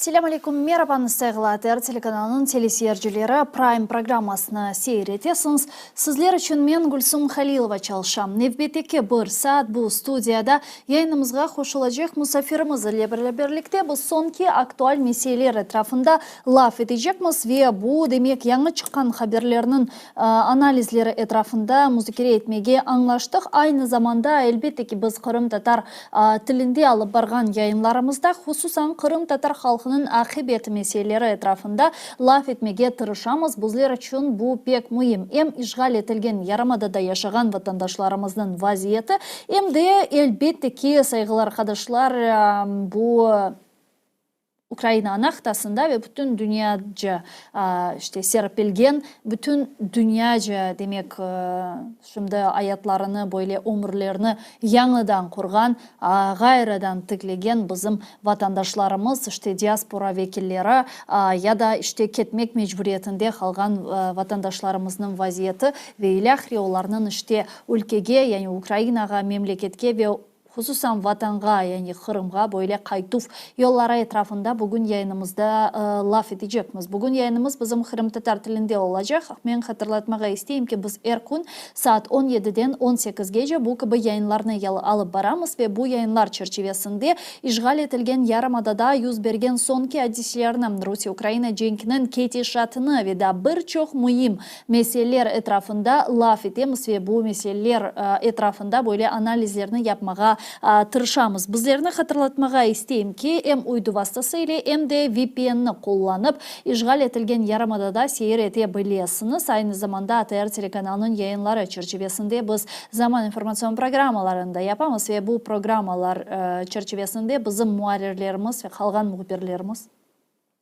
Selâm aleyküm, merabañız, sayğılı ATR telekanalınıñ teleseyircileri, Prime programmasını seyir etesiñiz. Sizler içün men, Gülsum Halilova, çalışam. Nevbetteki bir saat bu studiyada yayınımızğa qoşulacaq musafirimiz ile beraberlikte biz soñki aktual meseleler etrafında laf etecekmiz ve bu, demek, yañı çıqqan haberlerniñ analizleri etrafında muzakere etmege añlaştıq. Aynı zamanda, elbette ki, biz qırımtatar tilinde alıp barğan yayınlarımızda, hususan qırımtatar halqınıñ aqibeti meseleleri etrafında laf etmege tırışamız. Bizler içün bu pek müim, em işğal etilgen yarımadada yaşağan vatandaşlarımıznıñ vaziyeti, em de, elbette ki, sayğılı arqadaşlar, bu Ukraina ana qıtasında ve bütün dünyaca işte serpilgen, bütün dünyaca, demek, şimdi ayatlarını, böyle ömürlerini yañıdan qurğan, ğayrıdan tiklegen bizim vatandaşlarımız, işte diaspora vekilleri ya da işte ketmek mecburiyetinde qalğan vatandaşlarımıznıñ vaziyeti ve ilâhre olarnıñ işte ülkege, yani Ukrainağa, memleketke ve Hususan Vatanğa, yani Qırımğa böyle qaytuv yolları etrafında bugün yayınımızda laf etecekmiz. Bugün yayınımız bizim qırımtatar tilinde olacaq. Men hatırlatmağa isteyim ki, biz er kün saat on yediden on sekizgece bu kibi yayınlarnı alıp baramız ve bu yayınlar çerçivesinde işğal etilgen yarımadada yüz bergen soñki adiselerni, Rusiye-Ukraina cenkiniñ ketişatını ve daa bir çoq müim meseleler etrafında laf etemiz ve bu meseleler etrafında böyle analizlerni yapmağa tırışamız. Bizlerni hatırlatmağa isteyim ki, em uydu vastası ile, em de VPN-ni qullanıp, işğal etilgen yarımadada seyir ete bilesiñiz. Aynı zamanda ATR telekanalınıñ yayınları çerçivesinde biz Zaman informatsion programmalarını da yapamız ve bu programmalar çerçivesinde bizim muarrirlerimiz ve qalğan mühbirlerimiz,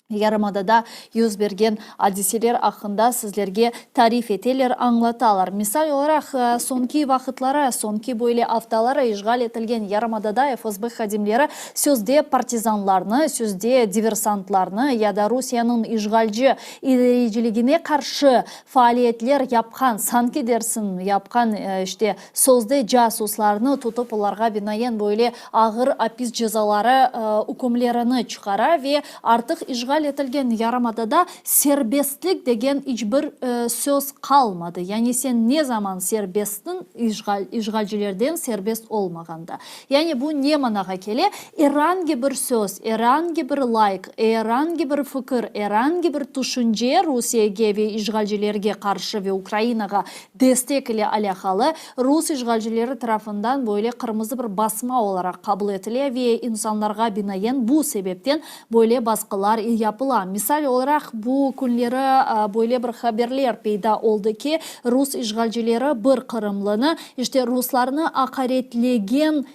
Yarımadada yüz bergen adiseler aqqında sizlerge tarif eteler, añlatalar. Misal olaraq, soñki vaqıtları, soñki böyle aftaları işğal etilgen yarımadada FSB hadimleri sözde partizanlarnı, sözde diversantlarnı ya da Rusiyeniñ işğalci idareciligine qarşı faaliyetler yapqan, sanki dersiñ, yapqan, işte, sözde casuslarnı tutıp, olarğa binaen böyle ağır apis cezaları ükümlerini çıqara ve artıq işğal etilgen yarımadada serbestlik degen iç bir söz qalmadı. Yani sen ne zaman serbestsin, işğal, işğalcilerden serbest olmağanda. Yani bu ne manağa kele? Er angi bir söz, er angi bir layk, er angi bir fikir, er angi bir tüşünce Rusiyege ve işğalcilerge qarşı ve Ukrainağa destek ile alâqalı rus işğalcileri tarafından böyle qırmızı bir basma olaraq qabul etile ve insanlarğa binaen bu sebepten böyle basqılar yapıla. Misal olaraq, bu künleri böyle bir haberler peyda oldı ki, rus işğalcileri bir qırımlını, işte ruslarnı aqaretlegen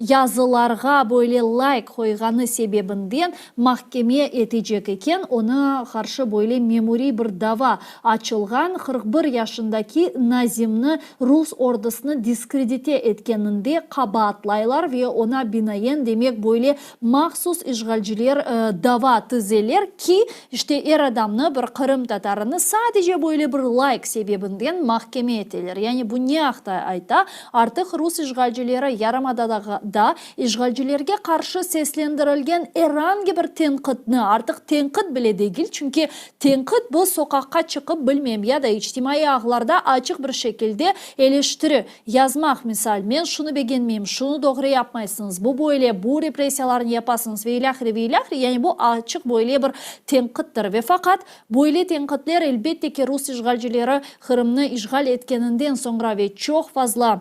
yazılarğa böyle layk qoyğanı sebebinden mahkeme etecek eken, oña qarşı böyle memuriy bir dava açılğan, 41 yaşındaki Nazimni rus ordusını diskredite etkeninde qabaatlaylar ve oña binaen, demek, böyle mahsus işğalciler dava tizeler ki, işte er adamnı, bir qırımtatarını sadece böyle bir layk sebebinden mahkeme eteler. Yani bu ne aqta ayta? Artıq rus işğalcileri yarımadada işğalcilerge qarşı seslendirilgen er angi bir tenqitni, artıq tenqit bile degil, çünki tenqit bu soqaqqa çıqıp, bilmem, ya da içtimaiy ağlarda açıq bir şekilde eleştiri yazmaq, misal, men şunı begenmeyim, şunı doğru yapmaysıñız, bu böyle, bu repressiyalarnı yapasıñız ve ilâhre, ve ilâhre, yani bu açıq böyle bir tenqittir. Ve faqat Böyle tenqitler, elbette ki, rus işğalcileri Qırımnı işğal etkeninden soñra ve çoq fazla,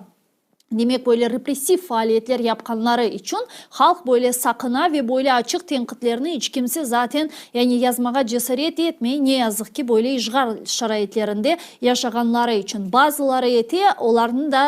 demek, böyle repressiv faaliyetler yapqanları içün halq böyle saqına ve böyle açıq tenqitlerni iç kimse zaten, yani yazmağa cesaret etmey, ne yazıq ki, böyle işğal şaraitlerinde yaşağanları içün. Bazıları ete, olarnıñ da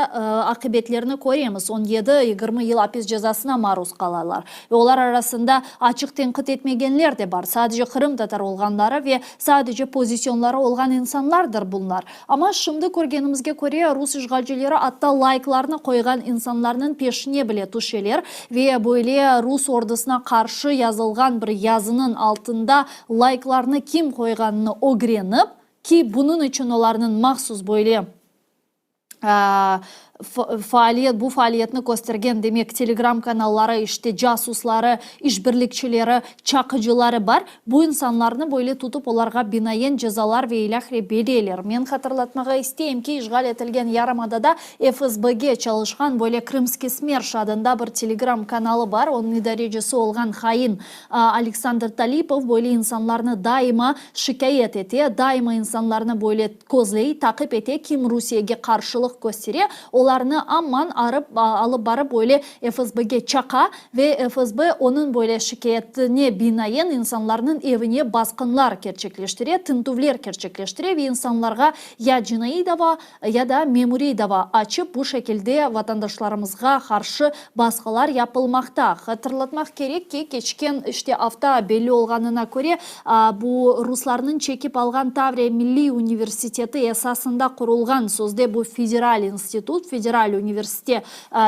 aqibetlerini köremiz, on yedi, yigirmi yıl apis cezasına maruz qalalar. Ve olar arasında açıq tenqit etmegenler de bar, sadece qırımtatar olğanları ve sadece pozisyonları olğan insanlardır bunlar. Amma şimdi körgenimizge köre, rus işğalcileri atta layklarnı qoyğan insanlarnıñ peşine bile tüşeler ve böyle rus ordusına qarşı yazılğan bir yazınıñ altında layklarnı kim qoyğanını ögrenip, ki bunıñ içün olarnıñ mahsus böyle. Faaliyet, bu faaliyetni köstergen, demek, Telegram kanalları, işte, casusları, işbirlikçileri, çaqıcıları bar. Bu insanlarnı böyle tutıp, olarğa binaen cezalar ve ilâhre bereler. Men hatırlatmağa isteyim ki, işğal etilgen yarımadada FSBge çalışqan böyle Krımskiy smerş adında bir Telegram kanalı bar, onıñ idarecisi olğan hain Aleksandr Talipov böyle insanlarnı daima şikâyet ete, daima insanlarnı böyle közley, taqip ete, kim Rusiyege qarşılıq köstere, olarnı aman arıp, alıp barıp böyle FSBge çaqa ve FSB onıñ böyle şikâyetine binaen insanlarnıñ evine basqınlar kerçekleştire, tintüvler kerçekleştire ve insanlarğa ya cinaiy dava, ya da memuriy dava açıp, bu şekilde vatandaşlarımızğa qarşı basqılar yapılmaqta. Hatırlatmaq kerek ki, keçken işte afta belli olğanına köre, bu ruslarnıñ çekip alğan Tavriya milliy universiteti esasında qurulğan sözde bu federal institut, federal universite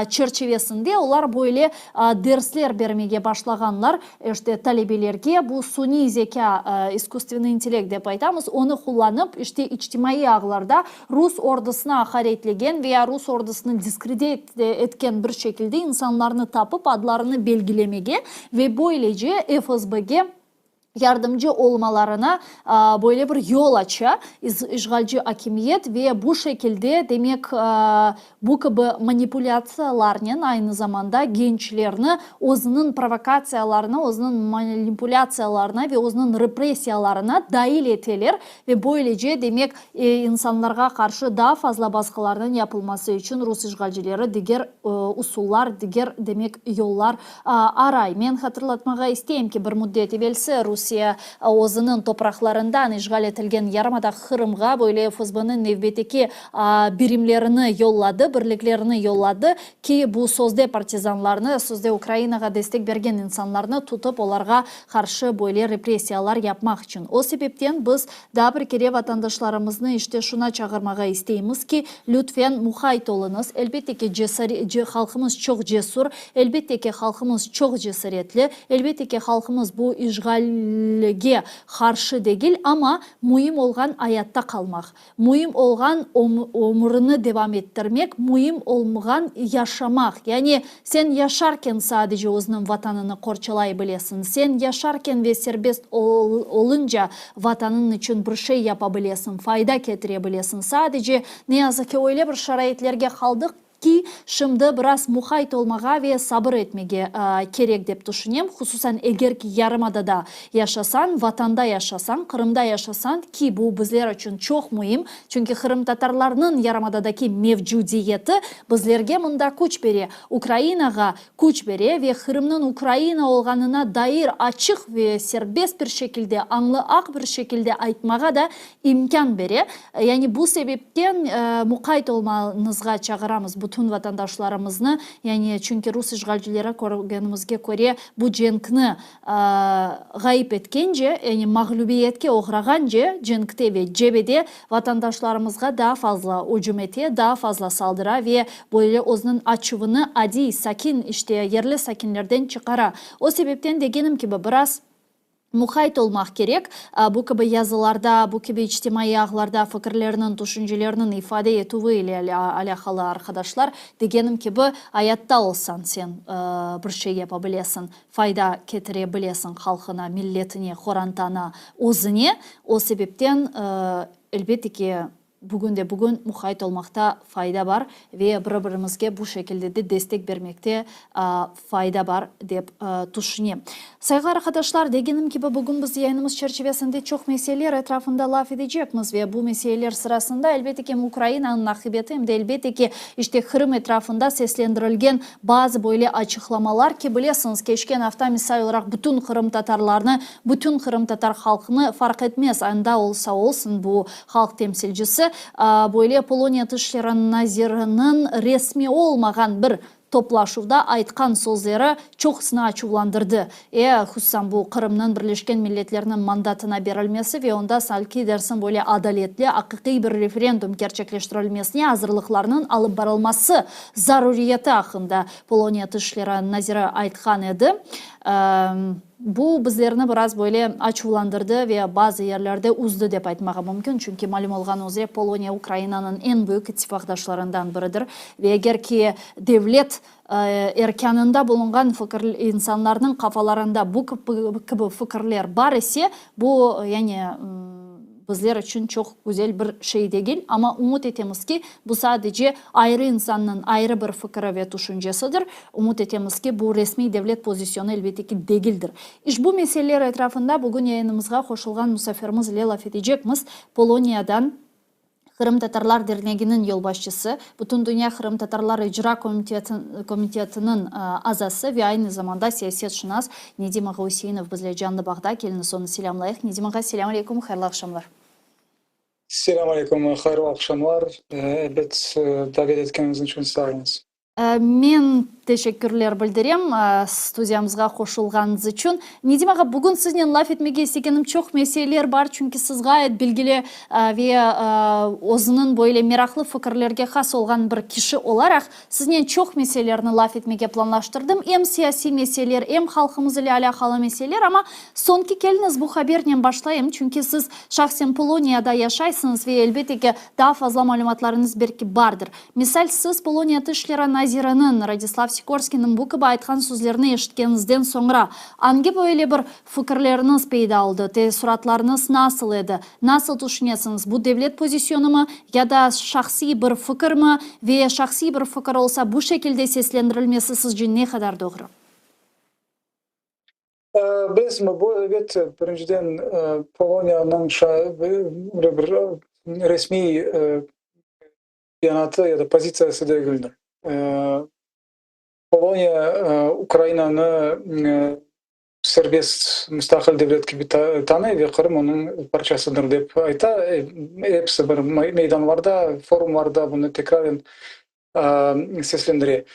çerçivesinde olar böyle dersler bermege başlağanlar. İşte, talebelerge bu suniy zekâ, iskusstvenıy intellekt dep aytamız, onı qullanıp, işte, içtimaiy ağlarda rus ordusını aqaretlegen veya rus ordusını diskredit etken bir şekilde insanlarnı tapıp, adlarını belgilemege ve böylece FSBge yardımcı olmalarına böyle bir yol aça işğalci akimiyet ve bu şekilde, demek, Bu kibi manipulâtsiyalarnen aynı zamanda gençlerni özüniñ provokatsiyalarına, özüniñ manipulâtsiyalarına ve özüniñ repressiyalarına dail eteler ve böylece, demek, insanlarğa qarşı daa fazla basqılarnıñ yapılması içün rus işğalcileri diger usullar, diger, demek, yollar aray. Men hatırlatmağa isteyim ki, bir müddet evelsi Rusiye özüniñ topraqlarından işğal etilgen yarımada Qırımğa böyle FSBniñ nevbetteki birimlerini yolladı, birliklerini yolladı ki, bu sözde partizanlarnı, sözde Ukrainağa destek bergen insanlarnı tutıp, olarğa qarşı böyle repressiyalar yapmaq içün. O sebepten biz daa bir kere vatandaşlarımıznı işte şuna çağırmağa isteymiz ki, lütfen, muqayt oluñız. Elbette ki, halqımız çoq cesur, elbette ki, halqımız çoq cesaretli, elbette ki, halqımız bu işğalge qarşı degil, amma müim olğan ayatta qalmaq. Müim olğan ömürini devam ettirmek, müim olmğan yaşamaq. Yani sen yaşarken sadece özüniñ Vatanını qorçalay bilesiñ. Sen yaşarken ve serbest olunca Vatanıñ içün bir şey yapa bilesiñ, fayda ketire bilesiñ. Sadece, ne yazıq ki, öyle bir şaraitlerge qaldıq ki, şimdi biraz muqayt olmağa ve sabır etmege kerek dep tüşünem, hususan eger ki yarımadada yaşasañ, Vatanda yaşasañ, Qırımda yaşasañ, ki bu bizler içün çoq müim, çünki qırımtatarlarnıñ yarımadadaki mevcudiyeti bizlerge mında küç bere, Ukrainağa küç bere ve Qırımnıñ Ukraina olğanına dair açıq ve serbest bir şekilde, añlı aq bir şekilde aytmağa da imkân bere. Yani bu sebepten muqayt olmañızğa çağıramız bütün vatandaşlarımıznı, yani çünki rus işğalcileri körgenimizge köre bu cenkni ğayıp etkence, yani mağlübiyetke oğrağance cenkte ve cebede vatandaşlarımızğa daa fazla ücüm ete, daa fazla saldıra ve böyle özüniñ açuvını adiy, sakin, işte, yerli sakinlerden çıqara. O sebepten, degenim kibi, biraz muqayt olmaq kerek. Bu kibi yazılarda, bu kibi içtimaiy ağlarda fikirlerniñ, tüşüncelerniñ ifade etüvi ile alâqalı arqadaşlar, degenim kibi, ayatta olsañ sen bir şey yapa bilesiñ, fayda ketire bilesiñ halqına, milletine, qorantana, özüne. O sebepten, elbette ki, Bugün de bugün muqayt olmaqta fayda bar ve bir-birimizge bu şekilde de destek bermekte fayda bar, dep tüşünem. Sayğılı arqadaşlar, degenim kibi, bugün biz yayınımız çerçivesinde çoq meseleler etrafında laf edecekmiz ve bu meseleler sırasında, elbette ki, em Ukrainanıñ aqibeti, em de, elbette ki, işte Qırım etrafında seslendirilgen bazı böyle açıqlamalar ki, bilesiñiz, keçken afta, misal olaraq, bütün qırımtatarlarnı, bütün qırımtatar halqını, farq etmez, anda olsa olsun bu Halq temsilcisi, böyle Poloniya Tış işleri naziriniñ resmiy olmağan bir toplaşuvda aytqan sözleri çoqusını açuvlandırdı. E, hususan bu Qırımnıñ Birleşken Milletlerniñ mandatına berilmesi ve onda sanki dersiñ böyle adaletli, aqiqiy bir referendum kerçekleştirilmesine azırlıqlarnıñ alıp barılması zaruriyeti aqqında Poloniya Tış işleri naziri aytqan edi. Bu bizlerni biraz böyle açuvlandırdı ve bazı yerlerde üzdi dep aytmağa mümkün, çünki malüm olğanı üzre Poloniya Ukrainanıñ eñ büyük ittifaqdaşlarından biridir ve eger ki devlet erkânında bulunğan fikir insanlarnıñ qafalarında bu kibi fikirler bar ise, bu yani bizler içün çoq güzel bir şey degil, amma ümüt etemiz ki, bu sadece ayrı insannıñ ayrı bir fikiri ve tüşüncesidir. Ümüt etemiz ki, bu resmiy devlet pozisyonı elbette ki degildir. İşbu meseleler etrafında bugün yayınımızğa qoşulğan musafirimiz ile laf etecekmiz, Poloniyadan Qırımtatarlar derneginiñ yolbaşçısı, Bütündünya qırımtatarlar icra komitetiniñ azası ve aynı zamanda siyasetşınas Nedim ağa Üseinov bizle canlı bağda. Keliñiz onı selâmlayıq. Nedim ağa, selâm aleyküm, hayırlı aqşamlar. Selâm aleyküm, hayırlı aqşamlar. Elbet, davet etkeniñiz içün sağ oluñız. Men teşekkürler bildirem studiyamızğa qoşulğanıñız içün. Nedim ağa, bugün siznen laf etmege istegenim çoq meseleler bar, çünki siz ğayet bilgili ve özüniñ böyle meraqlı fikirlerge has olğan bir kişi olaraq, siznen çoq meselelerni laf etmege planlaştırdım, em siyasiy meseleler, em halqımız ile alâqalı meseleler, amma soñki keliñiz bu habernen başlayım, çünki siz şahsen Poloniyada yaşaysıñız ve elbette ki, daa fazla malümatlarıñız belki bardır. Misal, siz Poloniya Tış işleri naziriniñ Radislav Sikorskiyniñ bu kibi aytqan sözlerini eşitkeniñizden soñra, angi böyle bir fikirleriñiz peyda oldı, teessuratlarıñız nasıl edi? Nasıl tüşünesiñiz, bu devlet pozisyonımı ya da şahsiy bir fikirmi ve şahsiy bir fikir olsa, bu şekilde seslendirilmesi sizce ne qadar doğru? Bilesizmi, bu, elbet, birinciden, Poloniyanıñ böyle bir resmiy beyanatı ya da pozitsiyası degildir. Poloniya Ukrainanı serbest, mustaqil devlet kibi tanıy ve Qırım onıñ parçasıdır dep ayta. Episi bir meydanlarda, forumlarda bunı tekraren seslendire.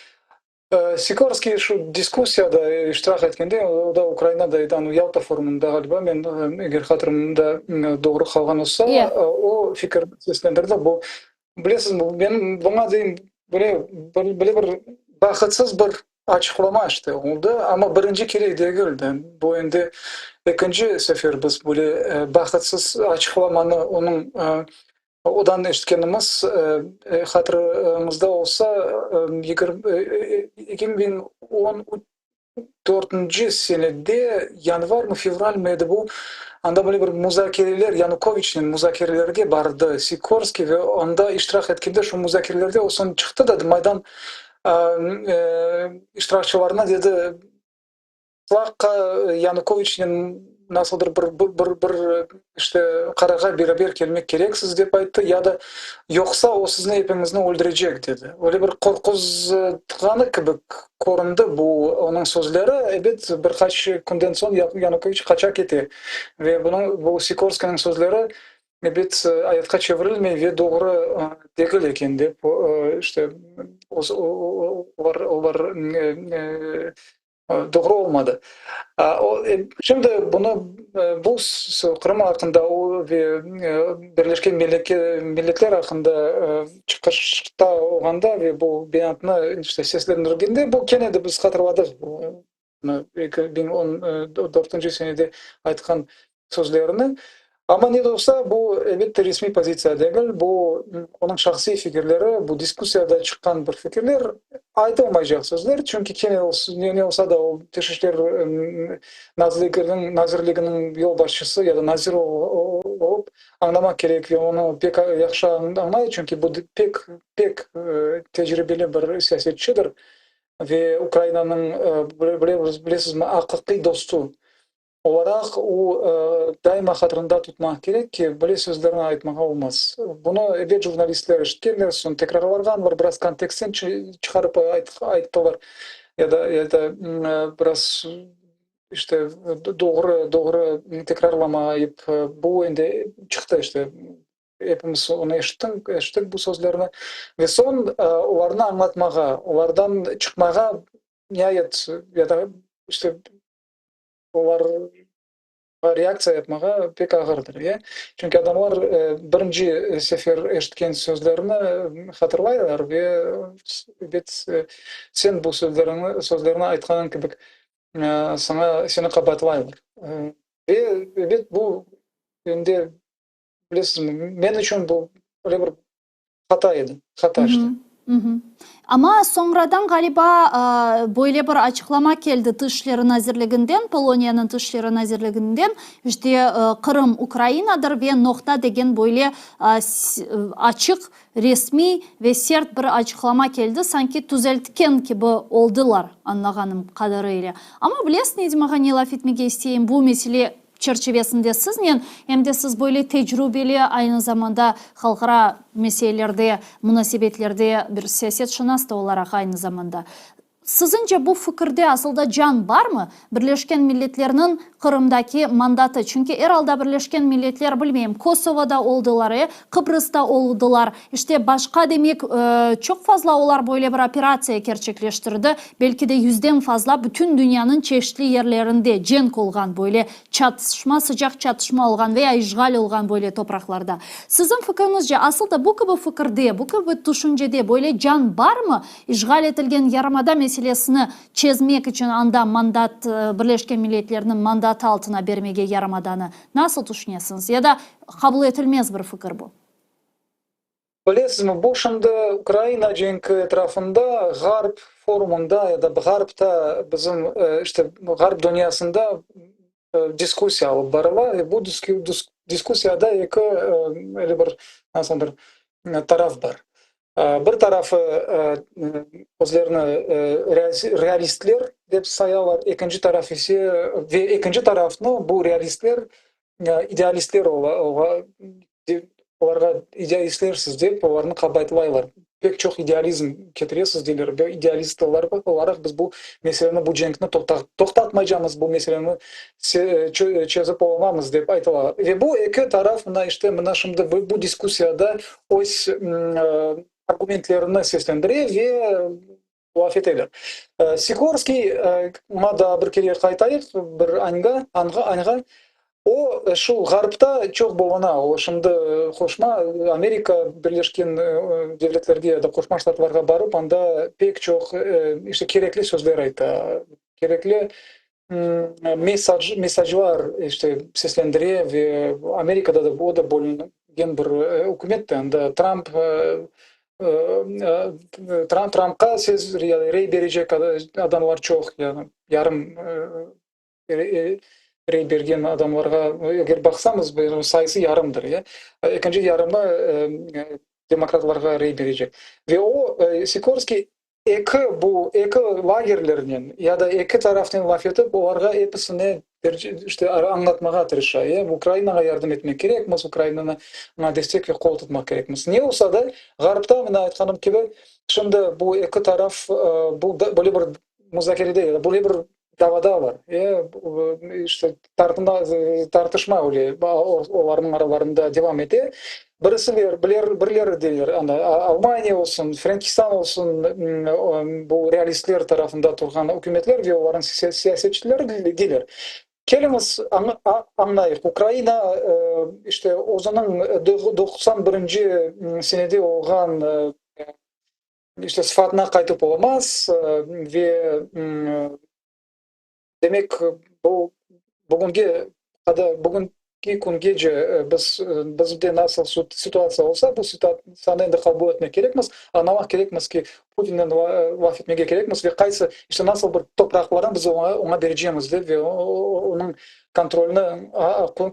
Sikorskiy şu diskussiyada iştirak etkende, o da Ukrainada edi, anu Yalta forumında ğaliba, men eger hatırımda doğru qalğan olsa, o fikirni seslendirdi. Bu, bilesizmi, menim buña deyim, böyle böyle bir bahıtsız bir açıqlama işte oldı, amma birinci kere degil de, bu endi ekinci sefer biz böyle bahıtsız açıqlamanı onıñ Odan eşitkenimiz, hatırıñızda olsa, 2014-nci senede, yanvarmı, fevralmi edi bu, anda böyle bir muzakereler, Yanukoviçnen muzakerelerge bardı Sikorskiy ve anda iştirak etkende şu muzakerelerde o soñ çıqtı da Maydan iştirakçılarına dedi, Mıtlaqqa Yanukoviçnen nasıldır bir bir bir işte qararğa beraber kelmek kereksiz, dep ayttı, ya da yoqsa o sizni epiñizni öldürecek, dedi. Öyle bir qorquzğanı kibi köründi bu onıñ sözleri. Ebet, bir qaç künden soñ Yanukoviç qaça kete ve bunıñ bu Sikorskiyniñ sözleri, ebet, ayatqa çevirilmey ve doğru degil eken, dep işte olar olar Doğru olmadı. Şimdi bunı bu Qırım aqqında ve Birleşken Milletler aqqında çıqışta olğanda ve bu beyanatnı işte seslendirgende bu kene de biz hatırladıq 2014 senede aytqan sözlerini. Amma ne de olsa, bu, elbette, resmiy pozitsiya degil, bu onıñ şahsiy fikirleri, bu diskussiyada çıqqan bir fikirler, aytılmaycaq sözler, çünki kene ne olsa da o Tış işler nazirliginiñ yolbaşçısı ya da nazir olıp añlamaq kerek ve onı pek yahşı añlay, çünki bu pek, pek tecribeli bir siyasetçidir ve Ukrainanıñ, bilesizmi, aqiqiy dostu olaraq o, daima hatırında tutmaq kerek ki, böyle sözlerni aytmağa olmaz. Bunı, ebet, jurnalistler eşitkenler, soñ tekrarlarğanlar, biraz kontekstten çıqarıp ayttılar ya da, ya da biraz, işte, doğru, doğru tekrarlamayıp, bu endi çıqtı, işte, epimiz onı eşittik bu sözlerni. Ve soñ olarnı añlatmağa, olardan çıqmağa, niayet, ya da, işte, Olarğa reaktsiya yapmağa pek ağırdır, ya. Çünki adamlar birinci sefer eşitken sözlerini hatırlaylar ve ebet, sen bu sözleriñni, sözlerni aytqanıñ kibi. Saña, seni qabaatlaylar. Ve, ebet, bu endi, bilesizmi, men içün bu öyle bir hata edi, hata işte. Amma soñradan, ğaliba, böyle bir açıqlama keldi Tış işleri nazirliginden, Poloniyanıñ Tış işleri nazirliginden, işte, Qırım Ukrainadır ve noqta degen böyle açıq Resmiy ve sert bir açıqlama keldi, sanki tüzeltken kibi oldılar, añlağanım qadarı ile. Amma bilesiz, Nedim ağa, ne laf etmege isteyim bu mesele çerçivesinde siznen, em de siz böyle tecrübeli, aynı zamanda halqara meselelerde, munasebetlerde bir siyasetşınas da olaraq aynı zamanda. Siziñce bu fikirde asılda can barmı? Birleşken Milletlerniñ Qırımdaki mandatı, çünki er alda Birleşken Milletler, bilmeyim, Kosovoda oldılar, e, Qıbrızda oldılar, işte başqa, demek, çoq fazla olar böyle bir operatsiya kerçekleştirdi, belki de yüzden fazla bütün dünyanıñ çeşitli yerlerinde cenk olğan böyle çatışma, sıcaq çatışma olğan veya işğal olğan böyle topraqlarda. Siziñ fikriñizce, asılda bu kibi fikirde, bu kibi tüşüncede böyle can barmı? İşğal etilgen yarımada meselesini çezmek içün anda mandat, Birleşken Milletlerniñ mandatı altına bermege yarımadanı nasıl tüşünesiñiz? Ya da qabul etilmez bir fikir bu? Bilesizmi, bu şimdi Ukraina cenki etrafında Ğarp forumında ya da Ğarpta bizim, işte, Ğarp dünyasında diskussiya alıp barıla ve bu diskussiyada eki öyle bir, nasıldır, taraf bar. Bir tarafı özlerini realistler dep sayalar, ekinci taraf ise ve ekinci tarafnı bu realistler idealistler olarğa idealistlersiz dep olarnı qabaatlaylar. Pek çoq idealizm ketiresiz deyler ve idealist olaraq biz bu meseleni, bu cenkni toqtatmaycamız, bu meseleni çezip olamamız dep aytılalar. Ve bu eki taraf mına işte mına şimdi bu diskussiyada öz argumentlerini seslendire ve laf eteler. Sikorskiy, oña daa bir kere qaytayıq, bir añğa, añğa, o şu Ğarpta çoq buluna, o şimdi Qoşma Amerika Birleşken Devletlerge ya da Qoşma Ştatlarğa barıp, anda pek çoq işte kerekli sözler ayta, kerekli mesaj, mesajlar işte seslendire ve Amerikada da o da bölüngen bir ükümet de, anda Tramp Tramp Trampqa ses rey berecek adamlar çoq, yani yarım rey bergen adamlarğa eger baqsamız, sayısı yarımdır, ya. Ekinci yarımı demokratlarğa rey berecek. Ve o, Sikorskiy eki bu eki lagerlernen ya da eki tarafnen laf etip, olarğa episine işte añlatmağa tırışa, ya, Ukrainağa yardım etmek kerekmiz, Ukrainanı destek ve qol tutmaq kerekmiz. Ne olsa da, Ğarpta, mına aytqanım kibi, şimdi bu eki taraf bu böyle bir muzakerede ya da böyle bir davadalar, ya, işte tartına tartışma öyle olarnıñ aralarında devam ete. Birisiler, birleri deyler, ana, Almaniya olsun, Frenkistan olsun, bu realistler tarafında turğan ükümetler ve olarnıñ siyasetçileri deyler, keliñiz añlayıq, Ukraina işte özüniñ 91-nci senede olğan işte sıfatına qaytıp olamaz ve Demek, bu bugünge qadar, bugünki küngece biz, bizde nasıl situatsiya olsa, bu situatsiyanı endi qabul etmek kerekmiz, añlamaq kerekmiz ki, Putinnen laf etmege kerekmiz ve qaysı, işte nasıl bir topraqlarnı biz oña, oña berecemiz dep ve onıñ kontrolini,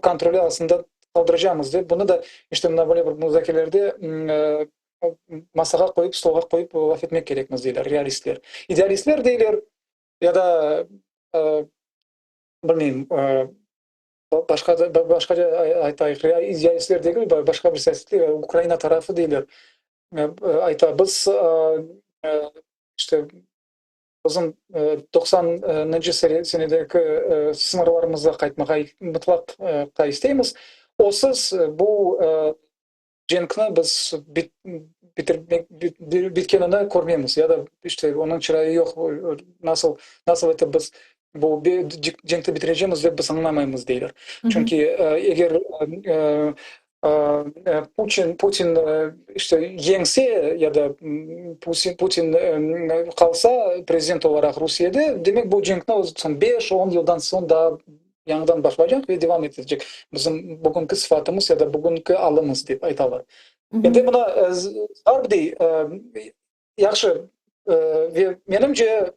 kontroli astında qaldıracamız dep, bunı da işte mına böyle bir muzakerelerde masağa qoyıp, stolğa qoyıp laf etmek kerekmiz, deyler realistler. İdealistler deyler, Ya da, bilmeyim, başqa başqaca aytayıq, idealistler degil, başqa bir siyasetler, Ukraina tarafı deyler, ayta, biz, işte, bizim doqsanıncı senedeki sıñırlarımızğa qaytmağa mıtlaq isteymiz, osız bu Cenkni biz bitirmek, bitkenini körmemiz ya da işte onıñ çırayı yoq, nasıl, nasıl etip biz bu cenkni bitirecemiz dep biz añlamaymız, deyler. Çünki eger. Putin, Putin işte yeñse ya da Putin qalsa prezident olaraq Rusiyede, demek bu cenkni soñ beş, on yıldan soñ daa yañıdan başlaycaq ve devam etecek bizim bugünki sıfatımız ya da bugünki alımız, dep aytalar. Endi mına Ğarp dey, yahşı, ve menimce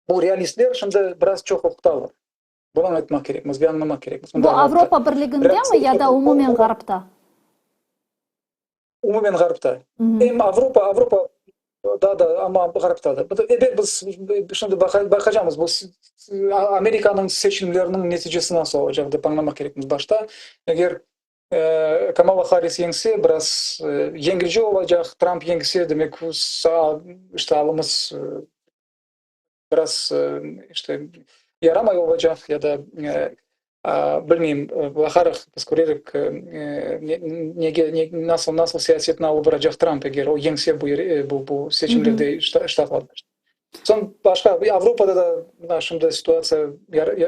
bu realistler şimdi biraz çoq oqutalar. Bunı aytmaq kerekmiz ve añlamaq kerekmiz. Bu Avropa Birligindemi ya da umumen Ğarpta? Umumen Ğarpta. Em Avropa, Avropa da da, amma Ğarpta da. Ebet, biz şimdi baqacamız, bu Amerikanıñ seçimleriniñ neticesi nasıl olacaq dep añlamaq kerekmiz başta. Eger Kamala Harris yeñse, biraz yengilce olacaq, Tramp yeñse, demek, işte alımız biraz işte yaramay olacaq ya da bilmeyim, baqarıq, biz körerik, nege, nasıl, nasıl siyasetni alıp baracaq Tramp, eger o yeñse bu bu bu seçimlerde Ştatlarda. Soñ başqa Avropada da mına şimdi situatsiya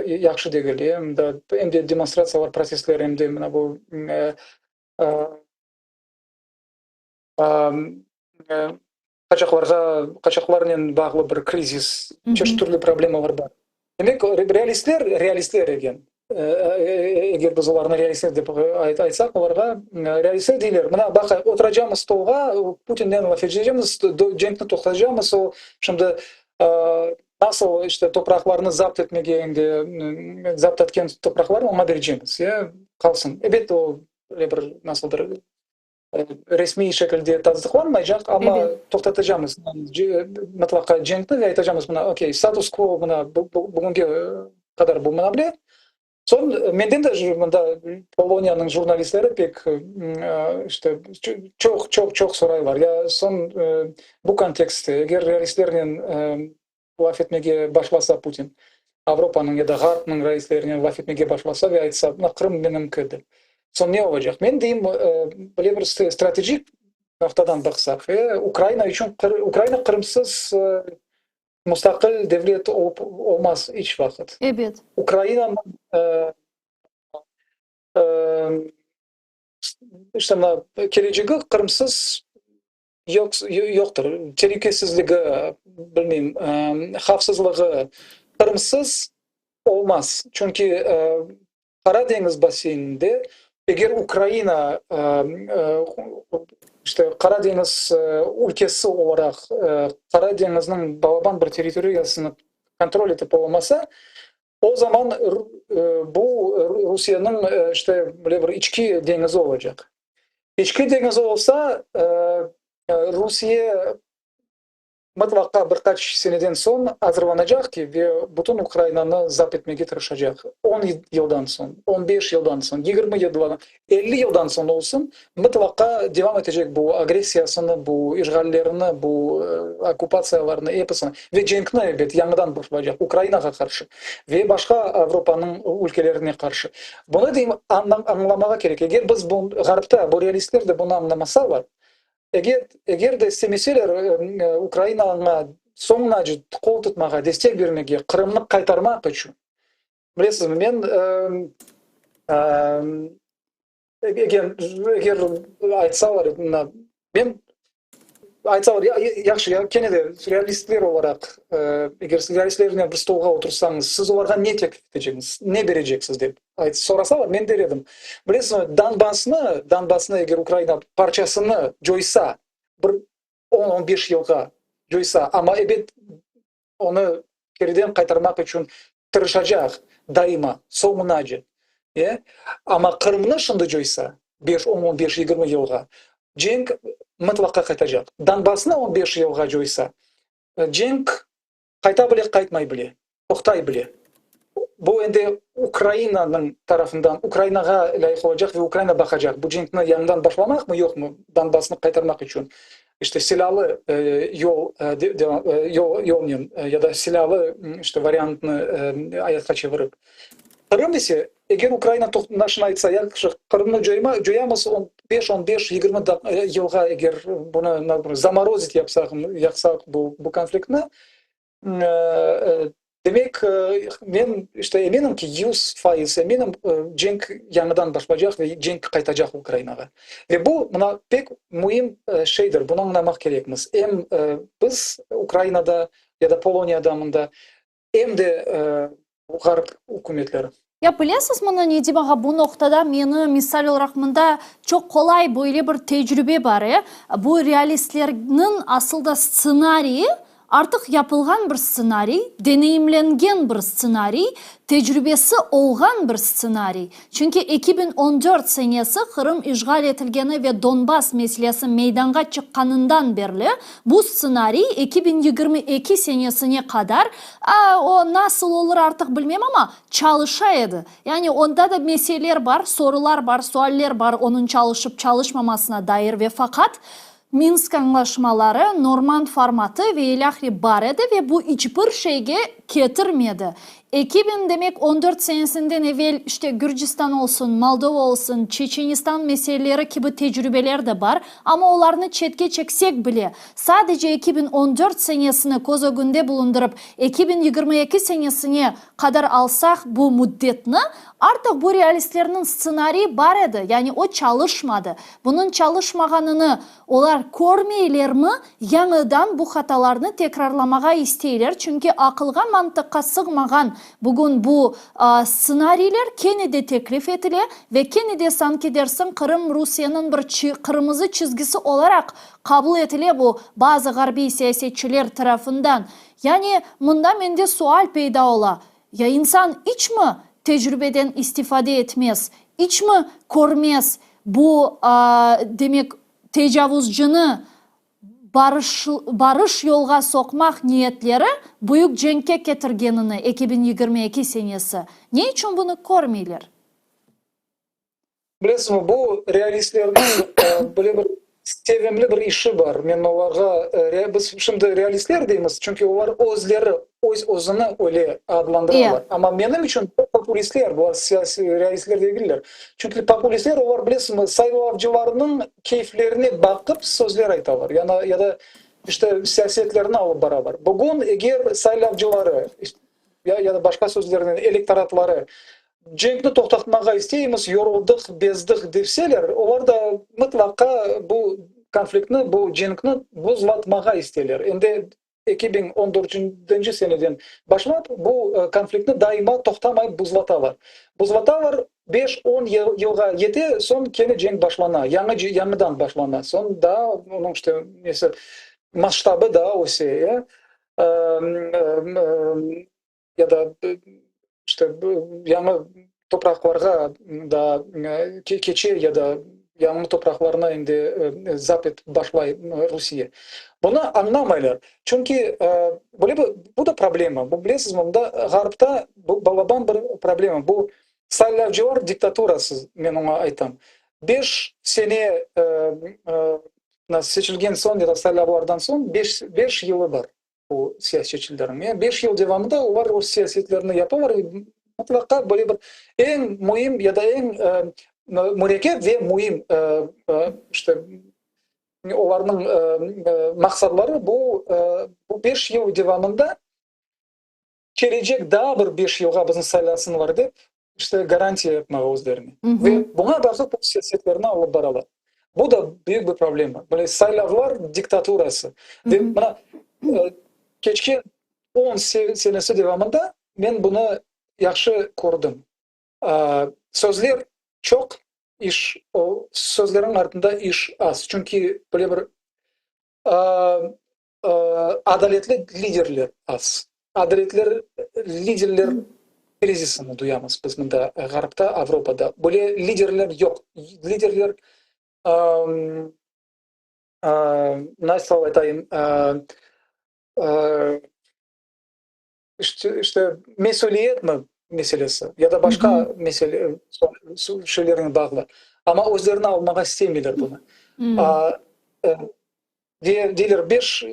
yahşı degil, em de em de demonstratsiyalar, protestler, em de mına bu Qaçaqlarğa, qaçaqlarnen bağlı bir krizis, çeşit türlü problemalar bar. Demek, realistler, realistler eken, eger biz olarnı realistler dep aytsaq, olarğa realistler deyler, mına baqay, oturacamız stolğa, Putinnen laf etecemiz, cenkni toqtatacamız, o şimdi nasıl işte topraqlarnı zapt etmege endi, zapt etken topraqlarnı oña berecemiz, ya, qalsın. Ebet, o öyle bir nasıldır resmiy şekilde tasdıqlanmaycaq, amma toqtatacamız mıtlaqa cenkni ve aytacamız mına, okey, status quo mına bugünge qadar bu mına bile. Soñ menden de mında Poloniyanıñ jurnalistleri pek işte çoq, çoq, çoq soraylar. Ya soñ bu kontekstte, eger realistlernen laf etmege başlasa Putin, Avropanıñ ya da Ğarpnıñ reislerinen laf etmege başlasa ve aytsa, mına Qırım menimki dep, soñ ne olacaq? Men deyim, böyle bir stratejik noqtadan baqsaq, Ukraina içün, Ukraina Qırımsız mustaqil devlet olıp olmaz iç vaqıt. Ebet. Ukrainanıñ işte mına kelecegi Qırımsız Yoq, yoqtır. Telükesizligi, bilmeyim, havfsızlığı Qırımsız olmaz. Çünki Qara deñiz basseyninde eger Ukraina işte Qara deñiz ülkesi olaraq Qara deñizniñ balaban bir territoriyasını kontrol etip olamasa, o zaman bu Rusiyeniñ işte böyle bir içki deñizi olacaq. İçki deñizi olsa, Rusiye mıtlaqa bir qaç seneden soñ azırlanacaq ki, ve bütün Ukrainanı zapt etmege tırışacaq. On yıldan soñ, 15 yıldan soñ, 20 yıldan, 50 yıldan soñ olsun, mıtlaqa devam etecek bu agressiyasını, bu işğallerini, bu okkupatsiyalarını, episini ve cenkni, ebet, yañıdan başlaycaq Ukrainağa qarşı ve başqa Avropanıñ ülkelerine qarşı. Bunı, deyim, añlamağa kerek. Eger biz bu, Ğarpta, bu realistler de bunı añlamasalar, eger, eger de istemeseler Ukrainağa soñunace qol tutmağa, destek bermege, Qırımnı qaytarmaq içün, bilesizmi, men eger, eger aytsalar, men Aytsalar, yahşı, ya kene de realistler olaraq, eger siz realistlernen bir stolğa otursañız, siz olarğa ne teklif eteceksiñiz, ne bereceksiz dep sorasalar, men der edim, bilesiñizmi, Donbassnı, Donbassnı eger Ukraina parçasını coysa, bir on, 15 yılğa coysa, amma ebet onı keriden qaytarmaq içün tırışacaq daima, soñunace. E? Amma Qırımnı şimdi coysa, beş, on, 15, 20 yılğa, cenk mıtlaqa qaytacaq. Donbassnı 15 yılğa coysa, cenk qayta bile, qaytmay bile, toqtay bile. Bu endi Ukrainanıñ tarafından, Ukrainağa lâyıq olacaq ve Ukraina baqacaq, bu cenkni yañıdan başlamaqmı, yoqmı, Donbassnı qaytarmaq içün. İşte silâlı yol yolnen ya da silâlı işte variantnı ayatqa çevirip. Qırım ise, eger Ukraina şunı aytsa, yahşı, Qırımnı coyamız, 15, 15, 20 yılğa eger bunı zamorozit yapsaq, yaqsaq bu konfliktni, Demek, men işte eminim ki, 100% eminim, cenk yañıdan başlaycaq ve cenk qaytacaq Ukrainağa. Ve bu, mına, pek müim şeydir, bunı añlamaq kerekmiz. Em biz Ukrainada ya da Poloniyada mında, em de Ğarp ükümetleri. Ya bilesiz mını, Nedim ağa, bu noqtada meni, misal olaraq, mında çoq qolay böyle bir tecrübe bar, e, bu realistlerniñ asıl da stsenariyi, artıq yapılğan bir stsenariy, deneyimlengen bir stsenariy, tecrübesi olğan bir stsenariy. Çünki 2014 senesi Qırım işğal etilgeni ve Donbass meselesi meydanğa çıqqanından berli bu stsenariy 2022 senesine qadar, o nasıl olur artıq bilmem, amma çalışa edi. Yani onda da meseleler bar, sorular bar, sualler bar onıñ çalışıp çalışmamasına dair ve faqat Minsk añlaşmaları, Normand formatı ve ilâhre bar edi ve bu iç bir şeyge ketirmedi. 2000, demek, 14 senesinden evel, işte, Gürcistan olsun, Moldova olsun, Çeçenistan meseleleri kibi tecrübeler de bar, amma olarnı çetke çeksek bile, sadece 2014 senesini köz ögünde bulundırıp, 2022 senesine qadar alsaq bu müddetni, artıq bu realistlerniñ stsenariyi bar edi, yani o çalışmadı. Bunıñ çalışmağanını olar körmeylermi, yañıdan bu hatalarnı tekrarlamağa isteyler, çünki aqılğa, mantıqqa sığmağan bugün bu stsenariyler kene de teklif etile ve kene de sanki dersiñ Qırım Rusiyeniñ bir qırmızı çizgisi olaraq qabul etile bu bazı ğarbiy siyasetçiler tarafından. Yani mında mende sual peyda ola, ya insan iç mi tecrübeden istifade etmez, iç mi körmez bu, demek, tecavuzcını barış, barış yolğa soqmaq niyetleri büyük cenkke ketirgenini 2022 senesi? Ne içün bunı körmeyler? Bilesiñmi, bu realistlerniñ böyle bir sevimli bir işi bar. Men olarğa, biz şimdi realistler deymiz, çünki olar özleri öz-özüni öyle adlandıralar. Amma menim içün populistler, bular siyasiy realistler degiller. Çünki populistler olar, bilesiñmi, saylavcılarnıñ keyflerine baqıp sözler aytalar, yani ya da işte siyasetlerini alıp baralar. Bugün eger saylavcıları, ya da başqa sözlernen elektoratları Cenkni toqtatmağa isteymiz, yoruldıq, bezdik deseler, olar da mıtlaqa bu konfliktni, bu cenkni buzlatmağa isteyler. Endi 2014-nci seneden başlap bu konfliktni daima toqtamayıp buzlatalar. Buzlatalar, beş-on yılğa yete, soñ kene cenk başlana, yañı yañıdan başlana, soñ daa onıñ işte nesi masştabı daa öse. Ya da işte yañı topraqlarğa da keçe ya da yañı topraqlarnı endi zapt etip başlay Rusiye. Bunı añlamaylar. Çünki böyle bir, bu da problema. Bu bilesizmi, mında Ğarpta bu balaban bir problema. Bu saylavcılar diktaturası, men oña aytam. Beş sene seçilgen soñ ya da saylavlardan soñ beş yılı bar. Bu siyasetçilerniñ. Yani beş yıl devamında olar öz siyasetlerini yapalar ve mıtlaqa böyle bir eñ müim ya da eñ mürekkep ve müim işte olarnıñ maqsadları bu bu beş yıl devamında kelecek daa bir beş yılğa bizni saylasınlar dep işte garantiya yapmağa özlerine. Ve buña baqıp öz siyasetlerini alıp baralar. Bu da büyük bir problema. Böyle saylavlar diktaturası. Ve mına keçken 10 senesi devamında men bunı yahşı kördim. Sözler çoq, iş, o sözlerniñ artında iş az. Çünki böyle bir Adaletli liderler az. Adaletli liderler krizisini duyamız biz mında, Ğarpta, Avropada. Böyle liderler yoq. Liderler, nasıl aytayım, işte, mesüliyetmi meselesi ya da başqa mesele, şeylernen bağlı. Amma özlerine almağa istemeyler bunı. Ve deyler, beş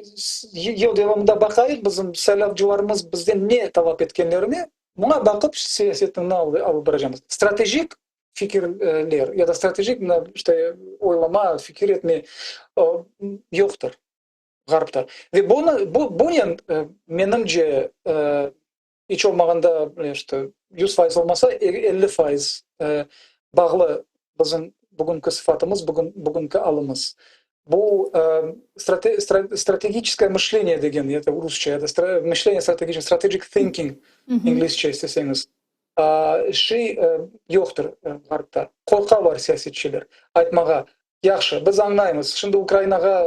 yıl devamında baqayıq, bizim saylavcılarımız bizden ne talap etkenlerine, buña baqıp siyasetini alıp baracamız. Stratejik fikirler ya da stratejik işte oylama, fikir etme yoqtır Ğarpta. Ve bunı, bu, bunen, menimce, İç olmağanda, işte, 100% olmasa, 50% bağlı bizim bugünki sıfatımız, bugün, bugünki alımız. Bu strategiçeskoye mışleniye degen, ya da rusça, ya da mışleniye strategiçeskoye, strategic thinking inglizce isteseñiz, şey yoqtır Ğarpta. Qorqalar siyasetçiler aytmağa, yahşı, biz añlaymız, şimdi Ukrainağa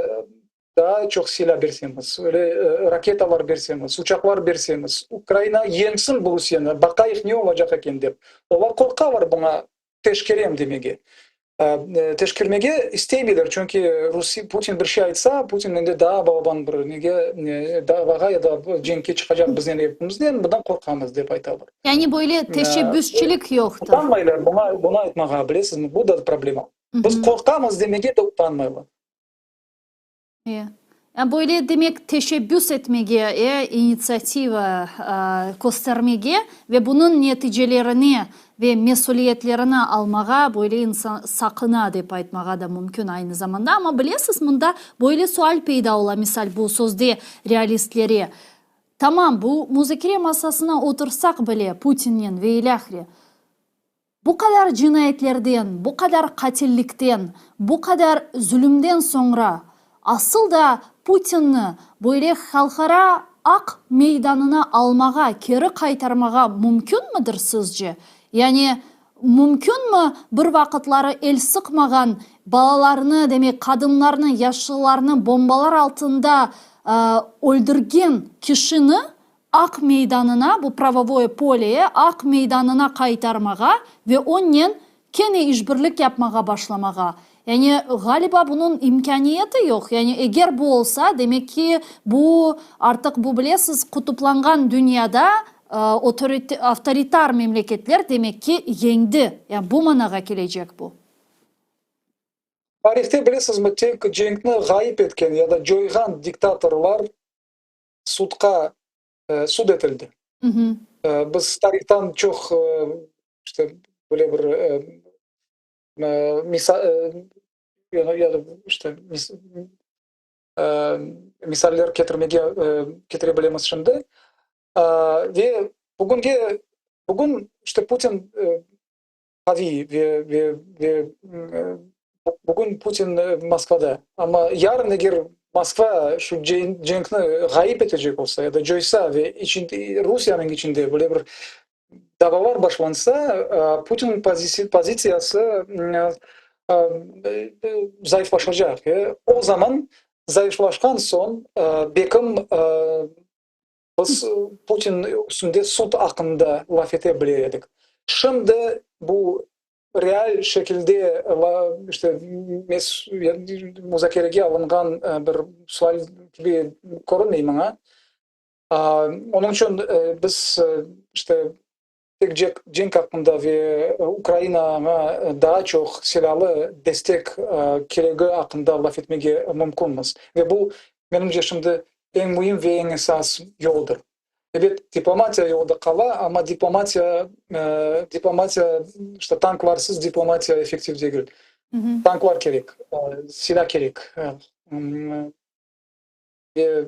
daa çoq silâ bersemiz, öyle raketalar bersemiz, uçaqlar bersemiz, Ukraina yeñsin bu Rusiyeni, baqayıq ne olacaq eken dep. Olar qorqalar buña teşkerem demege. Teşkermege istemeyler, çünki Putin bir şey aytsa, Putin endi daa balaban bir nege, davağa ya da cenkke çıqacaq biznen epimiznen, bundan qorqamız, dep aytalar. Yani böyle teşebbüsçilik yoqtır. Utanmaylar buña, bunı aytmağa, bilesizmi, bu da problema. Biz qorqamız demege de utanmaylar. E. Böyle demek teşebbüs etmege, e, initsiativa köstermege ve bunıñ neticelerini ve mesüliyetlerini almağa böyle insan saqına dep aytmağa da mümkün aynı zamanda. Amma bilesiz, mında böyle sual peyda ola, misal, bu sözde realistlere, tamam, bu muzakere masasına otursaq bile Putinnen ve ilâhre, Bu qadar cinayetlerden, bu qadar qatillikten, bu qadar zulümden soñra asıl da Putinni böyle halqara aq meydanına almağa, keri qaytarmağa mümkünmidir sizce? Yani mümkünmi bir vaqıtları el sıqmağan balalarnı, demek qadınlarnı, yaşlılarnı bombalar altında öldürgen kişini aq meydanına, bu pravovoye poleye, aq meydanına qaytarmağa ve onnen kene işbirlik yapmağa başlamağa. Yani, ğaliba, bunıñ imkâniyeti yoq. Yani, eger bu olsa, demek ki, bu artıq, bu, bilesiz, qutuplanğan dünyada avtoritar memleketler, demek ki, yeñdi. Yani, bu manağa kelecek bu. Tarihte, bilesizmi, tek cenkni ğayıp etken ya da coyğan diktatorlar sudqa sud etildi. Biz tarihtan çoq işte böyle bir ya da işte misaller ketirmege ketire bilemiz şimdi. Ve bugünge bugün işte Putin qaviy ve ve ve bugün Putin Moskvada. Amma yarın eger Moskva şu cenkni ğayıp etecek olsa ya da coysa ve Rusiyaniñ içinde böyle bir davalar başlansa, Putinniñ pozitsiyası zayıflaşacaq. O zaman zayıflaşqan soñ bekim Biz Putin üstünde sud aqqında laf ete bile edik. Şimdi bu real şekilde işte muzakerege alınğan bir sual kibi körünmey maña. Onıñ içün biz işte tek cenk aqqında ve Ukrainağa daa çoq silâlı destek keregi aqqında laf etmege mümkünmiz. Ve bu, menimce, şimdi eñ müim ve eñ esas yoldır. Ebet, diplomatiya yolu da qala, amma diplomatiya, diplomatiya, işte, tanklarsız diplomatiya effektiv degil. Tanklar kerek, silâ kerek ve